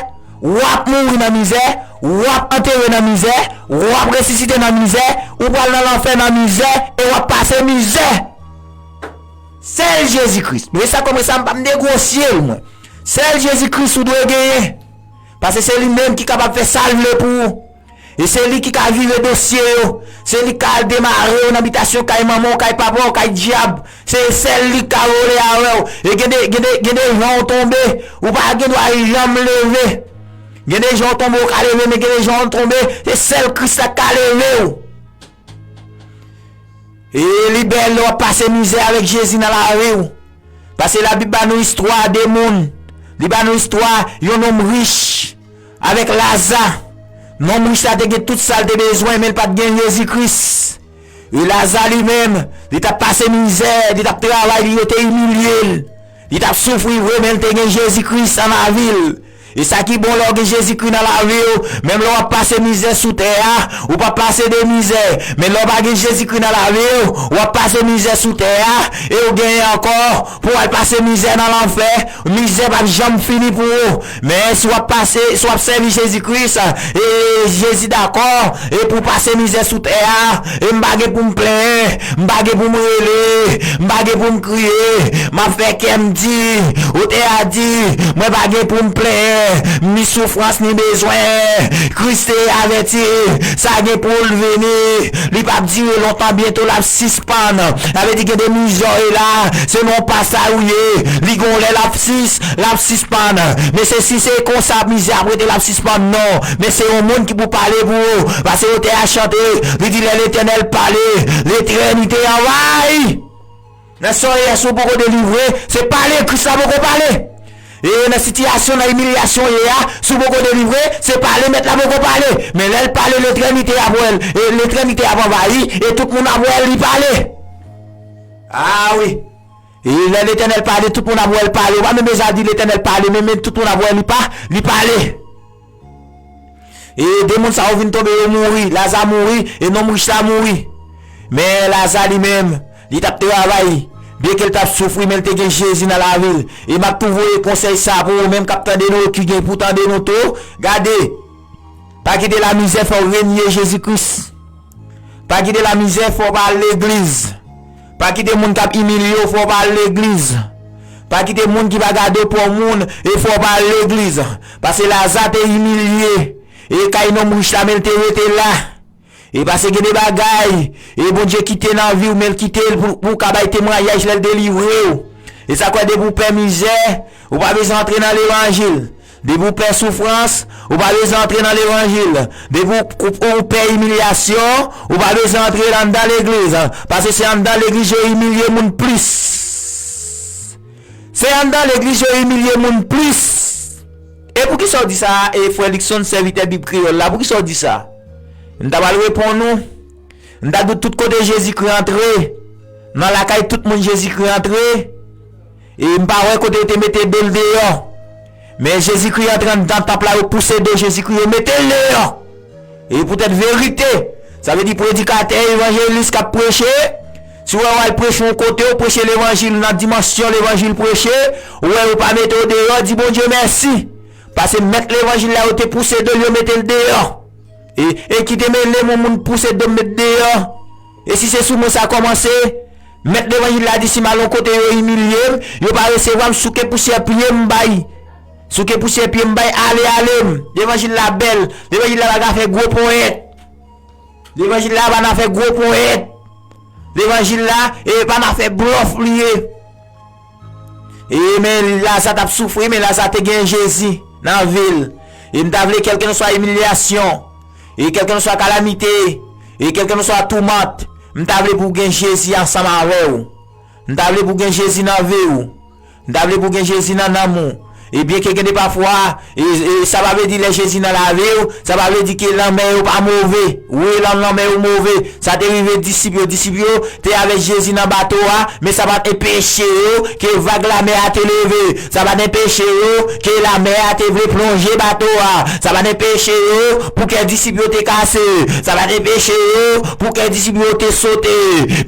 w ap mouri nan mizè, w ap antere nan mizè, w ap resisite nan mizè, ou pral nan lanfè nan mizè, e w ap pase mizè. Sèl Jezi Kris. Mwen sa kòm sa, m pa m negosye l, mwen. Sèl Jezi Kris ou dwe genyen. Paske se li menm ki kapab fè sa l vle pou ou. E se li ki ka vire dosye yo. Se li ki ka al demare w nan bitasyon kay manman w, kay papa w, kay dyab. Se sèl li ki ka role avè w. E gen de, gen de, gen de jan w tonbe. Ou pa gen dwa janm leve. Gen de jan w tonbe, w ka leve, men gen de jan w tonbe, se sèl Kris la ki ka leve w. E li bèl lè w ap pase mizè avèk Jezi nan lavi w. Paske Labib ba nou istwa de moun. Li ba nou istwa yon nonm rich avèk Laza. Nonm rich la te gen tout sa l te bezwen, men l pa t gen Jezi Kris. E Laza li menm, li t ap pase mizè, li t ap travay, li yo te imilye l. Li t ap soufri vre, men l te gen Jezi Kris nan lavi l. E sa ki bon lè w gen Jezikri nan lavi w, menm lè w ap pase mizè sou tè a, ou p ap pase de mizè. Men lè w pa gen Jezikri nan lavi w, w ap pase mizè sou tè a, e w genyen ankò pou w al pase mizè nan lanfè. Mizè p ap janm fini pou ou. Men si w ap pase, si w ap sèvi Jezi Kris, e Jezi dakò, e pou w pase mizè sou tè a, e m pa gen pou m plenyen, m pa gen pou m rele, m pa gen pou m kriye, m ap fè kè m di, otè a di, mwen pa gen pou m plenyen, ni soufrans ni bezwen. Kris te avèti, sa gen pou l vini, li p ap dire lontan, byento l ap sispann. Sa vle di gen de mizè w ye la, se non pa sa ou ye, li gon lè l ap sis, l ap sispann. Men se si se konsa mizè ap rete l ap sispann, non. Men se yon moun ki pou pale pou ou. Pase otè a chante, li di lè Letènèl pale, letènite anvayi. Nan sa w ye a, si w poko delivre, se pale Kris la poko pale. E nan sitiyasyon, nan imilyasyon w ye a, si w poko delivre, se pale Mèt la poko pale. Men lè l pale, letènite ap wè l, e letènite ap anvayi, e tout moun ap wè li pale. A wi. E lè Letènèl pale, tout moun ap wè l pale. Ou pa menm bezwen di Letènèl pale, men, men tout moun ap wè li pa, li pale. E de moun sa yo vin tonbe, yo mouri. Laza mouri, e nonm rich la mouri. Men Laza li menm, li t ap travay, byenke l t ap soufri, men l te gen Jezi nan lavi l. E m ap tou voye konsèy sa pou ou menm k ap tande nou, ki gen pou tande nou tou. Gade, pa kite lamizè fè w renye Jezi Kris. Pa kite lamizè fè w pa al legliz. Pa kite moun k ap imilye w fè w pa al legliz. Pa kite moun ki pa gade w pou moun e fè w pa al legliz. Paske Laza te imilye. E kay nonm rich la, men l te rete la. E paske gen de bagay, e Bondye kite nan vi w, men l kite l pou, pou w ka bay temwayaj lè l delivre w. E sa k fè depi w pè mizè, ou pa bezwen antre nan levanjil. Depi w pè soufrans, ou pa bezwen antre nan levanjil. Depi w, ou, ou pè imilyasyon, ou pa bezwen antre anndan legliz. Paske se anndan legliz yo imilye moun plis. Se anndan legliz yo imilye moun plis. E poukisa w di sa, e frè Luckson, sèvitè Bib Kreyòl la, poukisa w di sa? M ta pral reponn ou. M ta di w tout kote Jezikri antre, nan lakay tout moun Jezikri antre, e m pa wè kote yo te mete do l deyò. Men Jezikri antre anndan tanp la, yo pouse do Jezikri, yo mete l deyò. E poutèt verite, sa vle di predikatè, evanjelis k ap preche, si w wè w al preche yon kote, w preche levanjil nan dimansyon levanjil preche, w wè yo pa mete w deyò, di Bondye mèsi. Paske mèt levanjil la, yo te pouse do l, yo mete l deyò. E, e ki te mele m, yon moun pouse do m met deyò. E si se sou mwen sa kòmanse, mèt levanjil la di si m al yon kote yo imilye m, yo pa resevwa m, souke pousyè pye m bay. Souke pousyè pye m bay, ale, ale m. Levanjil la bèl. Levanjil la pa ka fè gwo ponyèt. Levanjil la pa nan fè gwo ponyèt. Levanjil la, e pa nan fè blòf li ye. E men Laza t ap soufri, men Laza te gen Jezi nan vi l. E m ta vle kèlkenswa imilyasyon, e kèlkenswa kalamite, e kèlkenswa toumant, m ta vle pou w gen Jezi ansanm avè w. M ta vle pou w gen Jezi nan vi w. M ta vle pou w gen Jezi nan nanm ou. E byenke gen de pafwa, e, e sa pa vle di lè Jezi nan lavi w, sa pa vle di ke lanmè yo pa move. Wi, lan-, lanmè yo move. Sa te rive disip yo. Disip yo te avèk Jezi nan bato a, men sa pa t enpeche yo ke vag lamè a te leve. Sa pa t enpeche yo ke lamè a te vle plonje bato a. Sa pa t enpeche yo pou kè disip yo te kase. Sa pa t enpeche yo pou kè disip yo te sote.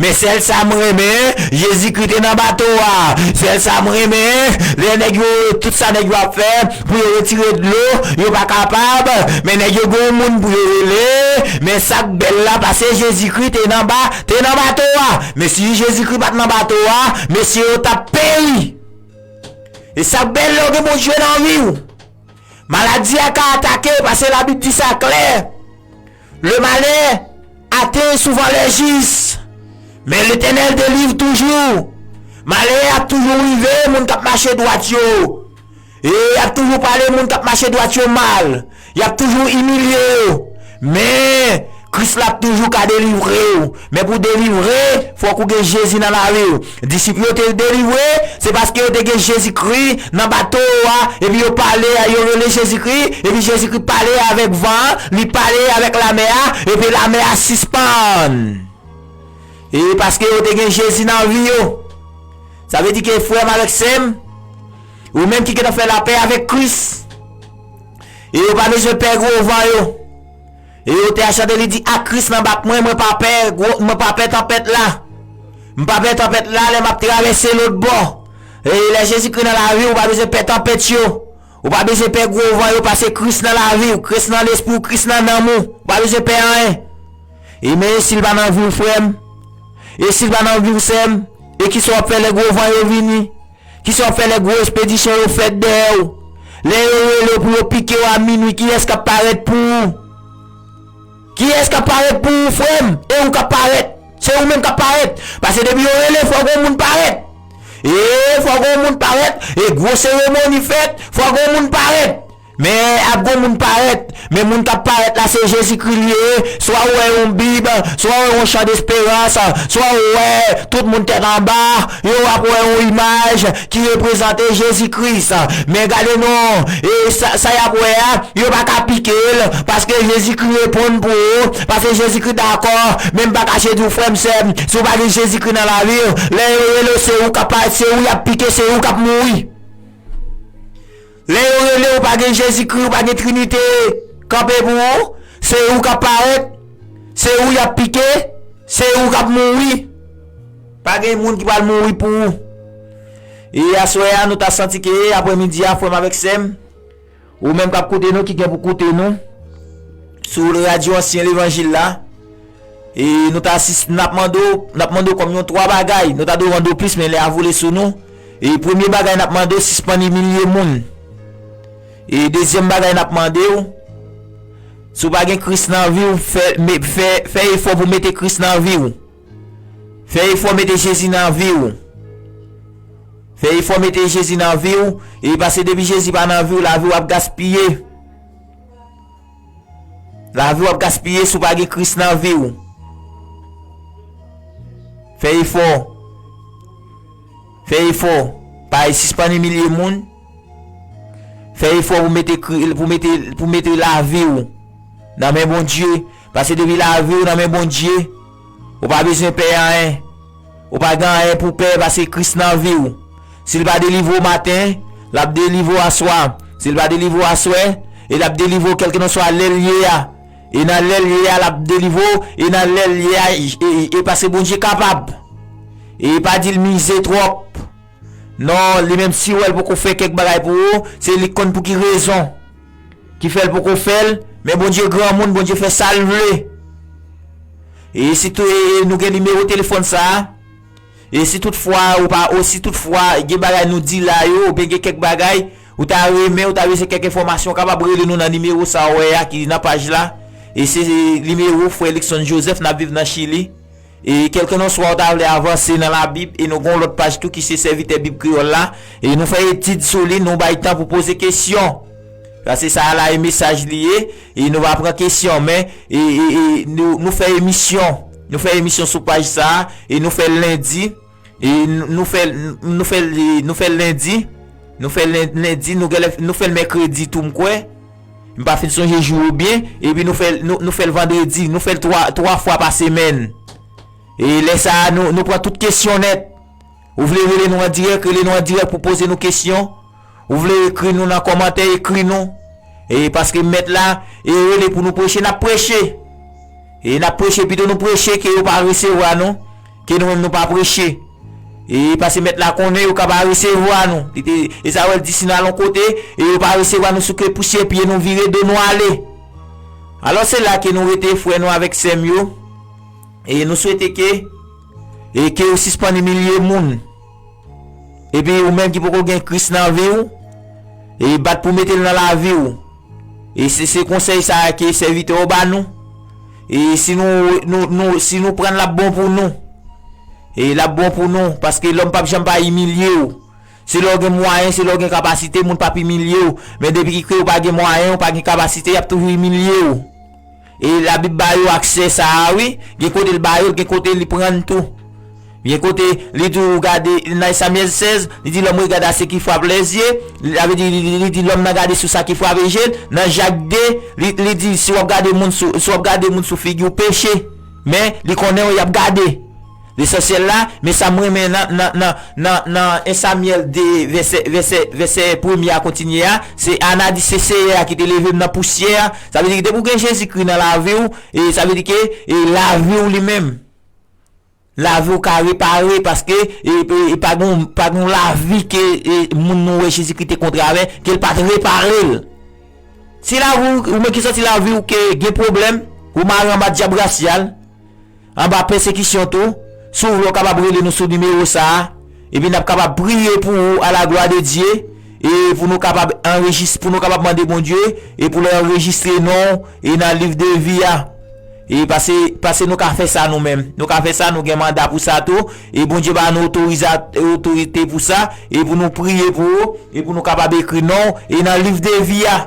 Men sèl sa m renmen, Jezikri te nan bato a. Sèl sa m renmen, lè nèg yo, tout sa nèg yo ap fè, pou yo retire dlo, yo pa kapab, men nèg yo gen yon moun pou yo rele, men sa k bèl la, paske Jezikri te nan ba-, te nan bato a. Men si Jezikri pa t nan bato a, mesye yo t ap peri. E sa k bèl lè w gen Bondye nan vi w. Maladi a ka atake, paske Labib di sa klè. Le malheur atteint souvent les justes, mais l'Éternel délivre toujours. Malè ap toujou rive moun k ap mache dwat yo. E y ap toujou pale moun k ap mache dwat yo mal. Y ap toujou imilye yo. Men, Kris la ap toujou ka delivre w. Men pou delivre, fòk ou gen Jezi nan lavi w. Disip yo te delivre, se paske yo te gen Jezikri nan bato a, epi yo pale, yo rele Jezikri, epi Jezikri pale avèk van an, li pale avèk lamè a, epi lamè a sispann. E paske yo te gen Jezi nan vi yo. Sa vle di ke frè m avèk sè m, ou menm ki gentan fè lapè avèk Kris, E yo pa bezwen pè gwo van yo. E yo te a chante, li di, ak Kris nan bak mwen, mwen pa pè gwo, mwen pa pè tanpèt la. M pa pè tanpèt la lè m ap travèse lòt bò. E lè Jezikri nan lavi w, ou pa bezwen pè tanpèt yo. Ou pa bezwen pè gwo van yo, paske Kris nan lavi w, Kris nan lespri w, Kris nan nanm ou. Ou pa bezwen pè anyen. E men e si l pa nan vi w, frè m? E si l pa nan vi w, sè m? E kisa w ap fè lè gwo van yo vini? Kisa w ap fè lè gwo espedisyon yo fèt dèyè w? Lè yo rele w pou yo pike w a minwi, kiyès k ap parèt pou ou? Kiyès k ap parèt pou ou, frè m? E ou k ap parèt. Se ou menm k ap parèt. Paske depi yo rele, fò gen yon moun parèt. E fò gen yon moun parèt. E gwo seremoni fèt, fò gen yon moun parèt. Men ap gen yon moun parèt. Men moun k ap parèt la, se Jezikri li ye. Swa ou wè yon bib, swa ou wè yon chan desperans, swa ou wè tout moun tèt anba, yo ap wè yon imaj ki reprezante Jezi Kris. Men gade non, e sa, sa y ap wè a, yo pa ka pike l, paske Jezi Kri reponn pou ou, paske Jezi Kri dakò. Men m pa kache di w, frè m, sè m, si w pa gen Jezi Kri nan lavi w, lè yo rele w, se ou k ap parèt, se ou y ap pike, se ou k ap mouri. Lè yo rele w, pa gen Jezi Kri, ou pa gen Trinite kanpe pou ou, se ou k ap parèt, se ou y ap pike, se ou k ap mouri. Pa gen moun ki pral mouri pou ou. E aswè a, nou ta santi ke aprèmidi a, frè m avèk sè m, ou menm k ap koute nou, ki gen pou koute nou sou radyo Ansyen Levanjil la, e nou ta asis-, n ap mande w, n ap mande w kòm yon twa bagay. Nou ta dwe mande w plis, men lè a vole sou nou. E premye bagay n ap mande w, sispann imilye moun. E dezyèm bagay n ap mande w, si w pa gen Kris nan vi w, fè, me-, fè, fè efò pou mete Kris nan vi w. Fè efò mete Jezi nan vi w. Fè efò mete Jezi nan vi w. E paske depi Jezi pa nan vi w, lavi w ap gaspiye. Lavi w ap gaspiye si w pa gen Kris nan vi w. Fè efò. Fè efò. Pa sispann imilye moun. Fè efò pou mete Kri-, pou mete, pou mete lavi w nan men Bondye. Paske depi lavi w nan men Bondye, ou pa bezwen pè anyen. Ou pa gen anyen pou pè paske Kris nan vi w. Si l pa delivre w maten, l ap delivre w aswè. Si l pa delivre w aswè, e l ap delivre w kèlkelanswa lè l ye a. E nan lè l ye a, l ap delivre w. E nan lè l ye a, e, e, e paske Bondye kapab. E pa di l mize twòp. Non, li menm si w wè l poko fè kèk bagay pou ou, se li k konn pou ki rezon ki fè l poko fè l, men Bondye granmoun, Bondye fè sa l vle. E si tou, e, e nou gen nimewo telefòn sa a, e si toutfwa ou pa, ou si toutfwa gen bagay nou di la yo, oubyen gen kèk bagay, ou ta renmen, ou ta bezwen kèk enfòmasyon, w kapab rele nou nan nimewo sa a w wè a ki nan paj la. E se nimewo frè Luckson Joseph, n ap viv nan Chili. E kèlkelanswa w ta vle avanse nan Labib, e nou gen yon lòt paj tou ki se Sèvitè Bib Kreyòl la, e nou fè etid sou li, nou bay tan pou poze kesyon. Sa se sa a la, e mesaj li ye, e nou va pran kesyon, men, e, e, e nou, nou fè emisyon, nou fè emisyon sou paj sa a, e nou fè l lendi, e nou, nou fè, nou fè, nou fè l lendi, nou fè l len-, lendi, nou genlè, nou fè l mèkredi tou, m kwè. M pa fin sonje jou yo byen, epi nou fè l, nou, nou fè l vandredi, nou fè l twa, twa fwa pa semèn. E lè sa a, nou, nou pran tout kesyon nèt. Ou vle rele nou an dirèk, rele nou an dirèk pou poze nou kesyon. Ou vle ekri nou nan kòmantè, ekri nou. E paske mèt la, e rele pou nou preche, n ap preche. E n ap preche, pito nou preche ke yo pa resevwa nou, ke nou menm nou pa preche. E paske mèt la konnen yo ka pa resevwa nou. Li te, Ezawèl di si n al yon kote, e yo pa resevwa nou, sou ke pousyè pye nou vire do nou ale. Alò se la ke nou rete, frè nou avèk sè m yo. E nou swete ke, e ke ou sispann imilye moun. Epi ou menm ki poko gen Kris nan vi w, e bat pou mete l nan lavi w. E se, se konsèy sa a ke sèvitè w ba nou. E si nou, nou, nou, si nou pran l, l ap bon pou nou. E l ap bon pou nou, paske lòm p ap janm pa imilye w. Se lè w gen mwayen, se lè w gen kapasite, moun p ap imilye w. Men depi ke w pa gen mwayen, w pa gen kapasite, y ap toujou imilye w. E Labib ba yo aksè sa a, wi. Gen kote l ba yo l, gen kote li pran l tou. Gen kote li di w gade, nan Samyèl sèz, li di, l'homme regarde à ce qui frappe les yeux, sa vle di, li, li, li di lòm nan gade sou sa ki frape je l. Nan Jak de, li, li di, si w ap gade moun sou, si w ap gade moun sou figi w, peche. Men, li konnen w, y ap gade. Lesansyèl la, men sa m renmen nan, nan, nan, nan, nan en Samyèl de, vèsè, vèsè, vèsè premye a kontinye a, se Ana di, se Seyè a ki te leve m nan pousyè a. Sa vle di ke depi w gen Jezikri nan lavi w, e sa vle di ke, e lavi w li menm, lavi w ka repare, paske, e, e, e pa gen, pa gen lavi ke, e, moun nou wè Jezikri te kontre avè, ke l pa t repare l. Si lavi w, ou menm ki santi lavi w ke gen pwoblèm, ou mare anba dyab rasyal, anba pèsekisyon tou, si w vle w kapab rele nou sou nimewo sa a, epi n ap kapab priye pou ou à la gloire de Dieu, e pou nou kapab anrejis-, pou nou kapab mande Bondye, e pou l anrejistre non w, e nan liv de vi a. E pase, pase nou ka fè sa nou menm. Nou ka fè sa, nou gen manda pou sa tou, e Bondye ba nou otoriza-, otorite pou sa, e pou nou priye pou ou, e pou nou kapab ekri non w, e nan liv de vi a.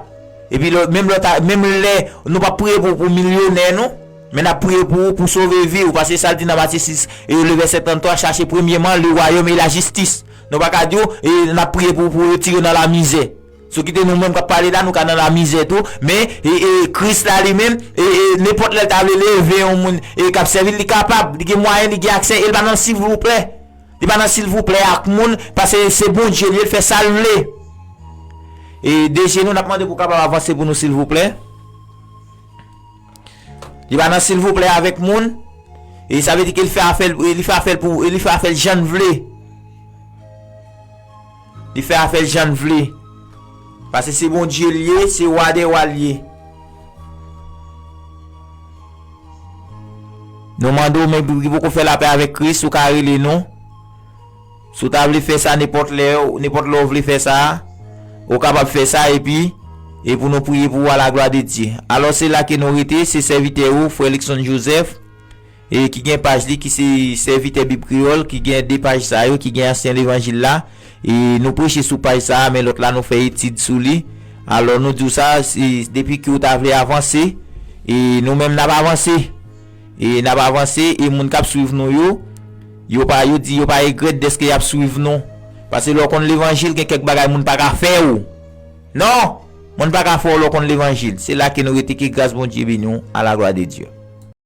Epi lè, menm lè, menm lè nou p ap priye pou, pou milyonè, non. Men n ap priye pou ou, pou sove vi ou, paske sa l di nan Matye sis, e le vèsè trannntwa, chache premyèman le royaume et la justice. Nou pa ka di w, e n ap priye pou, pou retire w nan lamizè. Si w kite nou menm k ap pale la, nou ka nan lamizè tou, men, e, e, Kris la li menm, e, e, nenpòt lè l ta vle leve yon moun, e, k ap sèvi l, li kapab, li gen mwayen, li gen aksè, e l pa nan silvouplè. Li pa nan silvouplè ak moun, paske se Bondye li ye, l fè sa l vle. E de je nou, n ap mande pou w kapab avanse pou nou, silvouplè. Li pa nan silvouplè avèk moun, e sa vle di ke li fè afè l, li fè afè l pou, li fè afè l jan l vle. Li fè afè l jan l vle. Paske se Bondye l ye, se Wa dè wa l ye. Nou mande w, menm ki poko fè lapè avèk Kris, ou ka rele nou. Si w ta vle fè sa nenpòt lè, nenpòt lè w vle fè sa, ou kapab fè sa, epi, e pou nou priye pou ou à la gloire de Dieu. Alò, se la ke nou rete, se sèvitè ou, frè Luckson Joseph, e ki gen paj li, ki se Sèvitè Bib Kreyòl, ki gen de paj sa yo, ki gen Ansyen Levanjil la, e nou preche sou paj sa a, men lòt la, nou fè etid sou li. Alò, nou di w sa, se, depi ke w ta vle avanse, e nou menm n ap avanse. E n ap avanse, e moun k ap swiv nou yo, yo pa, yo di yo pa regrèt dèske y ap swiv nou. Paske lè w konn levanjil, gen kèk bagay moun pa ka fè w. Non! Moun pa ka fè w lè w konn levanjil. Se la ke nou rete, ke gras Bondye beni w, à la gloire de Dieu.